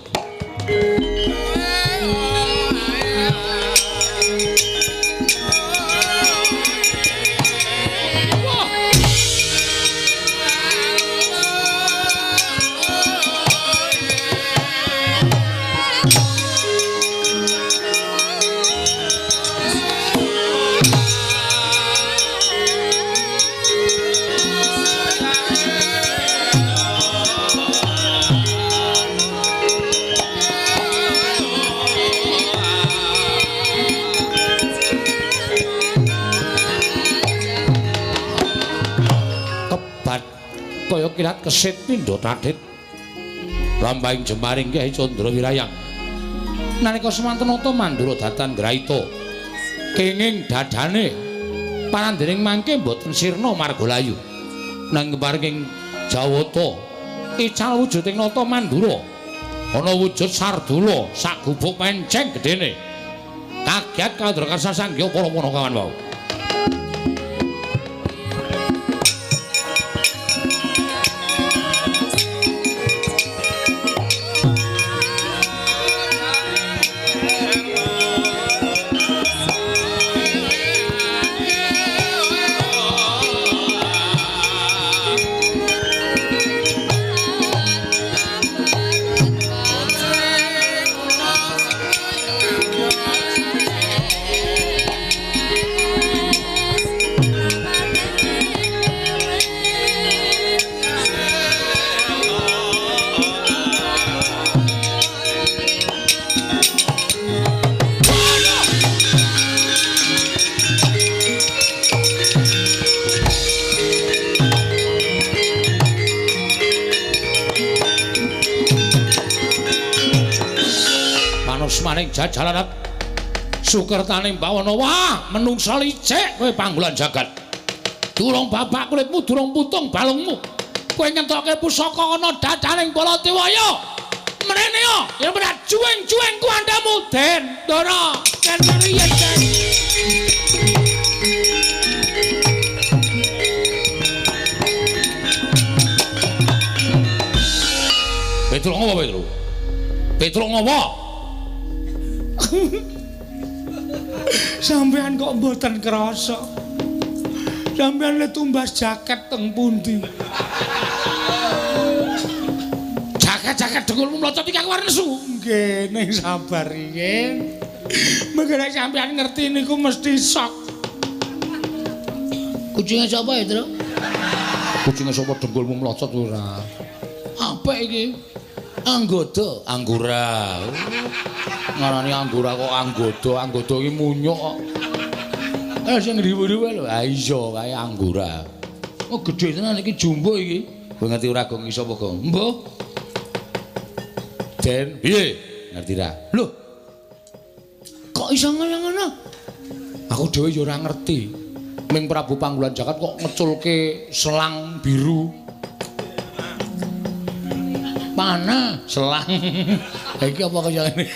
Speaker 1: Kaya kilat kesit pindha tadhit lampahing jemaring Kyai Candra Wirayang. Nalika semanten nata Mandura datan graita kenging dadane parandhening mangke mboten sirna marga layu. Nanging paring Jawata ical wujuding nata Mandura ana wujud sardula sak gubuk menceng gedene. Kaget kandra karsa sanggya para panakawan wau.
Speaker 2: Sukertaning Jajalarat, sukertaning Bawana. Wah, menungsa licik kowe Panggulan Jagat. Durung babak kulitmu, durung putung balungmu. Kowe ngentokke pusaka ana dadaning Baladewa ya. Mrene ya, yen ora juweng-juweng kuwandamu, Den Ndara. Den riyen, Den. Petruk ngopo, Petruk? Petruk ngopo? Sampeyan kok mboten krasa. Sampeyan le tumbas jaket teng pundi? Jaket-jaket dengkulmu mlocot iki aku arep nesu. Nggih, ning sabar riyin. Mengko nek sampeyan ngerti niku mesti sok.
Speaker 1: Kucinge sapa ya, Tru?
Speaker 2: Kucinge sapa dengkulmu mlocot ora?
Speaker 1: Apik iki. Anggoda, anggura.
Speaker 2: Ngarani anggura kok anggoda, anggoda iki munyuk kok. Sing riwu-riwu lho. Ha iya kae anggura. Oh gedhe tenan iki jumbo iki. Kowe ngerti ora Gong iso apa Gong? Mbuh. Den, piye? Ngerti ra? Lho.
Speaker 1: Kok iso ngono-ngono?
Speaker 2: Aku dhewe ya ora ngerti. Ming Prabu Panggulan Jagat kok ngeculke selang biru. Panah selang. Iki apa kaya ngene?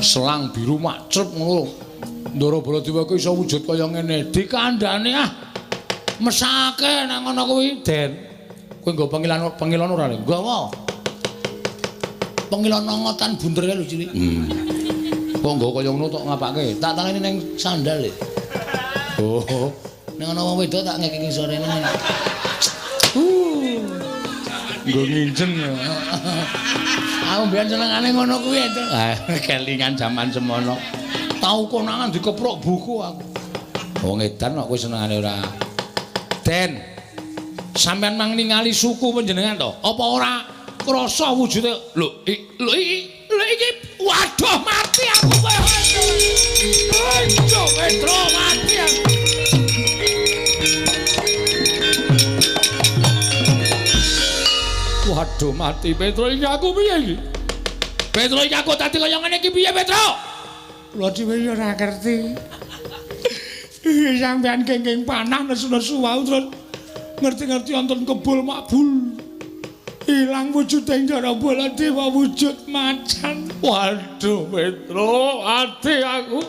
Speaker 2: Selang biru makcrep ngono. Ndara Baladewa kuwi iso wujud kaya ngene. Dikandhane ah. Mesake nang ngono kuwi, Den. Kowe nggo pengilon pengilon ora lho?
Speaker 1: Nggawa. Pengilon ngotan bunder kae lho cilik.
Speaker 2: Kok nggo kaya ngono tok ngapake?
Speaker 1: Tak taleni ning sandal lho.
Speaker 2: Oh.
Speaker 1: Ning ana wong wedok tak ngekeki sorene.
Speaker 2: Nggo ngincen ya.
Speaker 1: Aku mbiyen senengane ngono kuwi to.
Speaker 2: Ah, kelingan jaman semono. Tau konangan dikeprok buku aku. Wong edan kok kowe senengane ora. Den, sampean mang ningali suku panjenengan to? Apa ora krasa wujude? Lho, lho iki waduh mati aku kowe. Ayo Petro mati aku. Waduh mati Petro iki aku piye iki? Petro iki aku dadi kaya ngene iki piye Petro? Kula dhewe ya ora ngerti. Sampeyan kengking panah nesu-nesu wau terus ngerti-ngerti wonten kebul makbul. Ilang wujude Ndara Baladewa wujud macan. Waduh Petro, ati aku.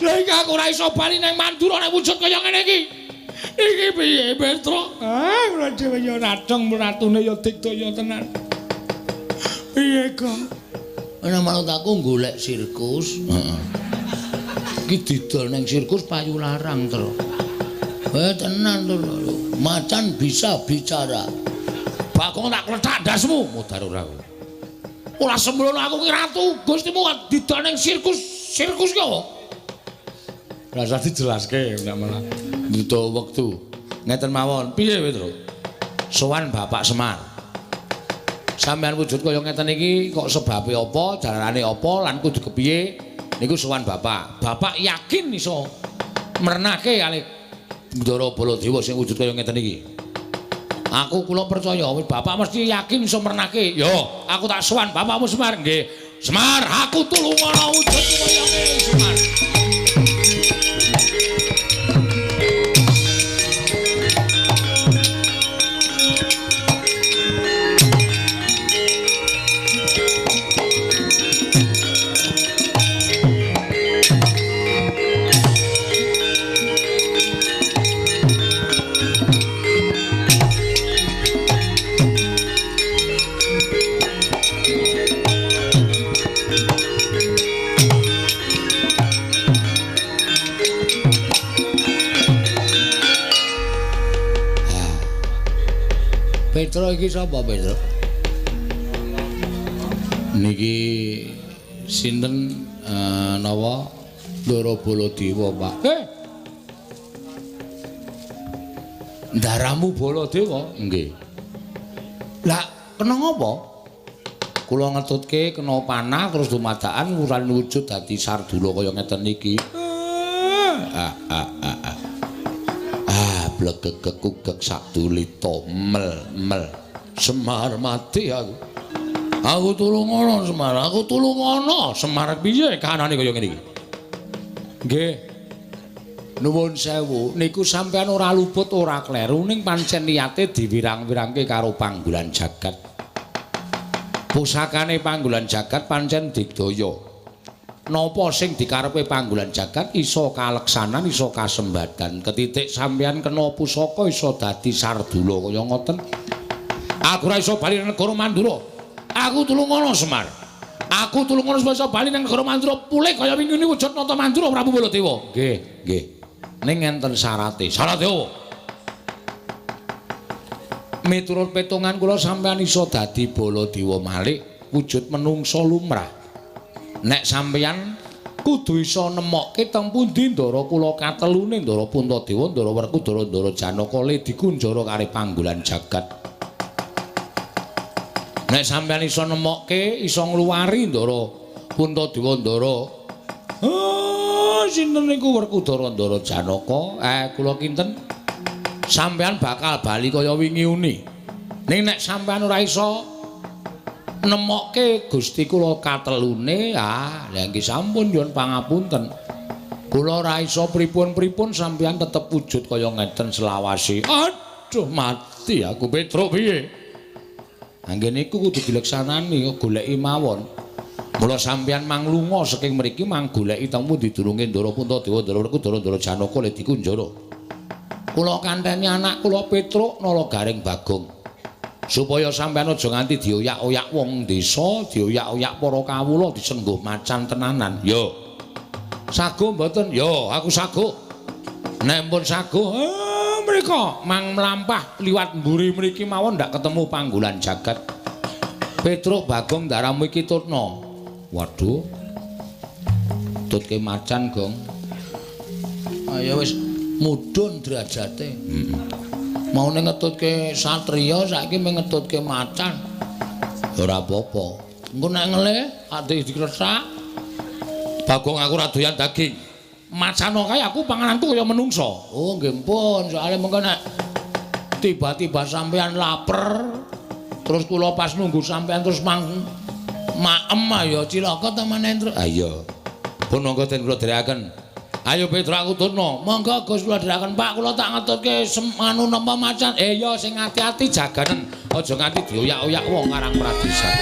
Speaker 2: Lah iki aku ora iso bali nang Mandura nek wujud kaya ngene iki. Iki piye Petro? Ah, kula dhewe ya radong ratune ya digdaya tenan. Piye, Gong?
Speaker 1: Ana manut aku golek sirkus. Heeh. Iki didol nang sirkus payu larang, Tru. Tenan to lho. Macan bisa bicara.
Speaker 2: Bagong tak klethak ndasmu, modar ora kowe. Ora sembrono aku ki ratu, Gustimu didol nang sirkus. Sirkus ki apa? Rasa dijelaske nek malah butuh wektu. Ngeten mawon, piye Petro? Sowan Bapak Semar. Sampeyan wujud kaya ngeten iki kok sebabe apa, jalarane apa lan kudu kepiye niku sowan Bapak. Bapak yakin iso mrenake kalih Ndara Baladewa sing wujud kaya ngeten iki. Aku kula percaya Bapak mesti yakin iso mrenake. Yo, aku tak sowan Bapakmu Semar nggih. Semar, aku tulungono wujud kaya ngene Semar.
Speaker 1: Petro iki sapa Petro?
Speaker 2: Niki sinten napa Ndara Baladewa, Pak? Ndaramu Baladewa? Nggih. Lah kena ngapa? Kula ngetutke kena panah terus dumadakan wuran wujud dadi sardula kaya ngeten iki. Blegegek kugek sadulita mel mel Semar mati aku.
Speaker 1: Aku tulungono Semar, aku tulungono. Semar piye kahanane kaya ngene iki? Nggih. Nuwun sewu, niku sampean ora luput ora kleru ning pancen niate diwirang-wirangke karo panggolan jagat. Pusakane panggolan jagat pancen digdaya. Napa sing dikarepe panggolan jagat iso kaleksanan, iso kasembadan. Ketitik sampean kena pusaka iso dadi sardula kaya ngoten. Aku ora iso bali nang negara Mandura. Aku tulungono Semar. Aku tulungono supaya iso bali nang negara Mandura pulih kaya wingi wujud nata Mandura Prabu Baladewa. Nggih, nggih. Ning enten syarate. Syarate opo? Miturut petungan kula sampean iso dadi Baladewa malih wujud menungsa lumrah. Nek sampeyan kudu iso nemokke teng pundi ndara kula katelune Ndara Puntadewa, Ndara Werkudara, Ndara Janaka le dikunjara karo panggolan jagat. Nek sampeyan iso nemokke, iso ngluwari Ndara Puntadewa, Ndara sinten niku Werkudara, Ndara Janaka, kula kinten sampeyan bakal bali kaya wingi uni. Ning nek sampeyan ora iso nemokke Gusti kula katelune, ah lha nggih sampun nyuwun pangapunten. Kula ora iso pripun-pripun sampeyan tetep wujud kaya ngeten selawase. Aduh mati aku Petruk piye? Anggen niku kudu dileksanani goleki mawon. Mula sampeyan manglunga saking mriki mang goleki teng pundi durunge Ndara Puntadewa, Ndara Werkudara, Ndara Janaka le dikunjara. Kula kanteni anak kula Petruk Nala Garing Bagong. Supaya sampeyan aja nganti dioyak-oyak wong desa, dioyak-oyak para kawula disengguh macan tenanan. Yo. Sago mboten? Yo, aku sago. Nek pun sago, mriko mang mlampah liwat mburi mriki mawon ndak ketemu panggolan jagat. Petruk Bagong ndaramu iki tutna. Waduh. Tutke macan, Gong. Ayo wis mudhun derajate. Heeh. Maune ngetutke satriya saiki mung ngetutke macan. Ora apa-apa. Engko nek ngelih ate dikresak. Bagong aku ora doyan daging. Macano kae aku pangananku kaya menungsa. Oh nggih pun, soalé mengko nek tiba-tiba sampean laper terus kula pas nunggu sampean terus mang maem ya cilaka ta maneh. Ha iya. Pun monggo den kula dherekaken. Ayo Petruk aku tutno. Monggo Gus kula dherekaken Pak, kula tak ngetutke anu napa macan. Ya sing ati-ati jaganen, aja nganti dioyak-oyak wong Karang Pradisan.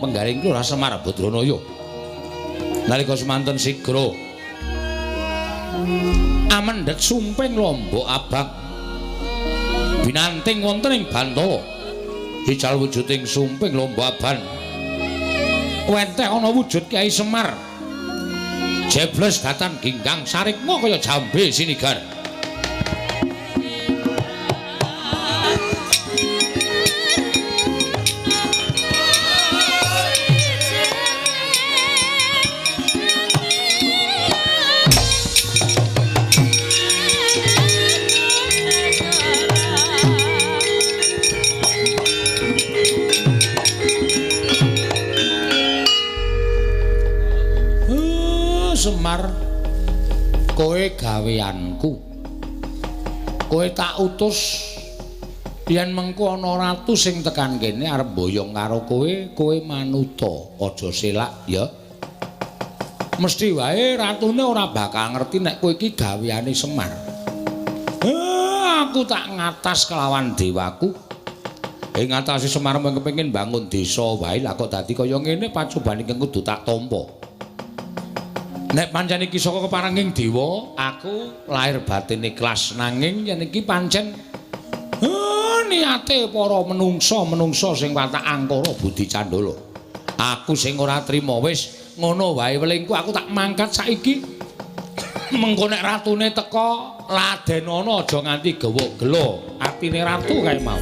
Speaker 1: Penggaring Lurah Semar Badranaya. Nalika semanten sigra amendhet sumping lombok abang binanting wonten ing Bantala. Ical wujuding sumping lombok abang wenteh ana wujud Kyai Semar. Jebles datan ginggang sarikma kaya jambe sinigar. Semar, kowe gaweanku. Kowe tak utus yen mengko ana ratu sing tekan kene arep mboyong karo kowe, kowe manuta, aja selak ya. Mesti wae ratune ora bakal ngerti nek kowe iki gaweane Semar. Aku tak ngatas kelawan dewaku. Ing ngatasi Semar mung kepengin bangun desa wae, lah kok dadi kaya ngene pacobane ingkang kudu tak tampa. Nek pancen iki saka keparenging dewa, aku lahir batin ikhlas, nanging yen iki pancen niate para menungsa-menungsa sing watak angkara budi candala. Aku sing ora trima wis ngono wae welingku aku tak mangkat saiki. Mengko nek ratune teka ladenana aja nganti gewuk gelo atine ratu kae mau.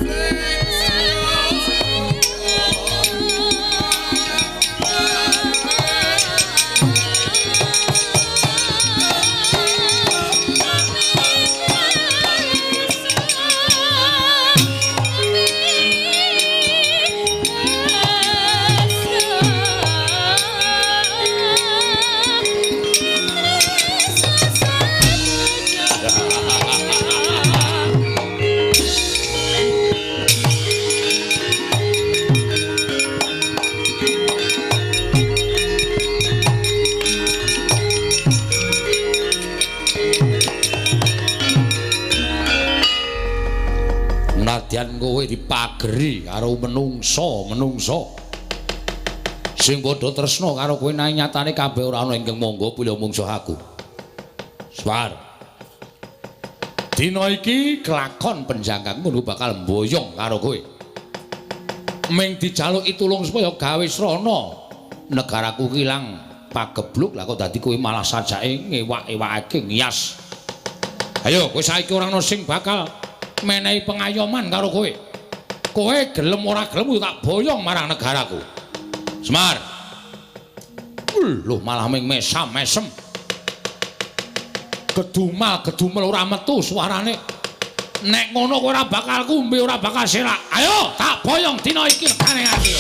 Speaker 1: Nadyan kowe dipageri karo menungsa-menungsa sing padha tresna karo kowe nanging nyatane kabeh ora ana ingkang mangga pilih mungsuh aku. Swar. Dina iki kelakon penjangkangmu bakal mboyong karo kowe. Ming dijaluki tulung supaya gawe srana negaraku ilang pagebluk, lah kok dadi kowe malah sajake ngewak-ewakake ngiyas. Ayo kowe saiki ora ana sing bakal menehi pengayoman karo kowe. Kowe gelem ora gelem tak boyong marang negaraku. Semar. Lho malah ming mesam-mesem. Gedumal-gedumel ora metu suarane. Nek ngono kowe ora bakal kumbe, ora bakal selak. Ayo tak boyong dina iki regane ati.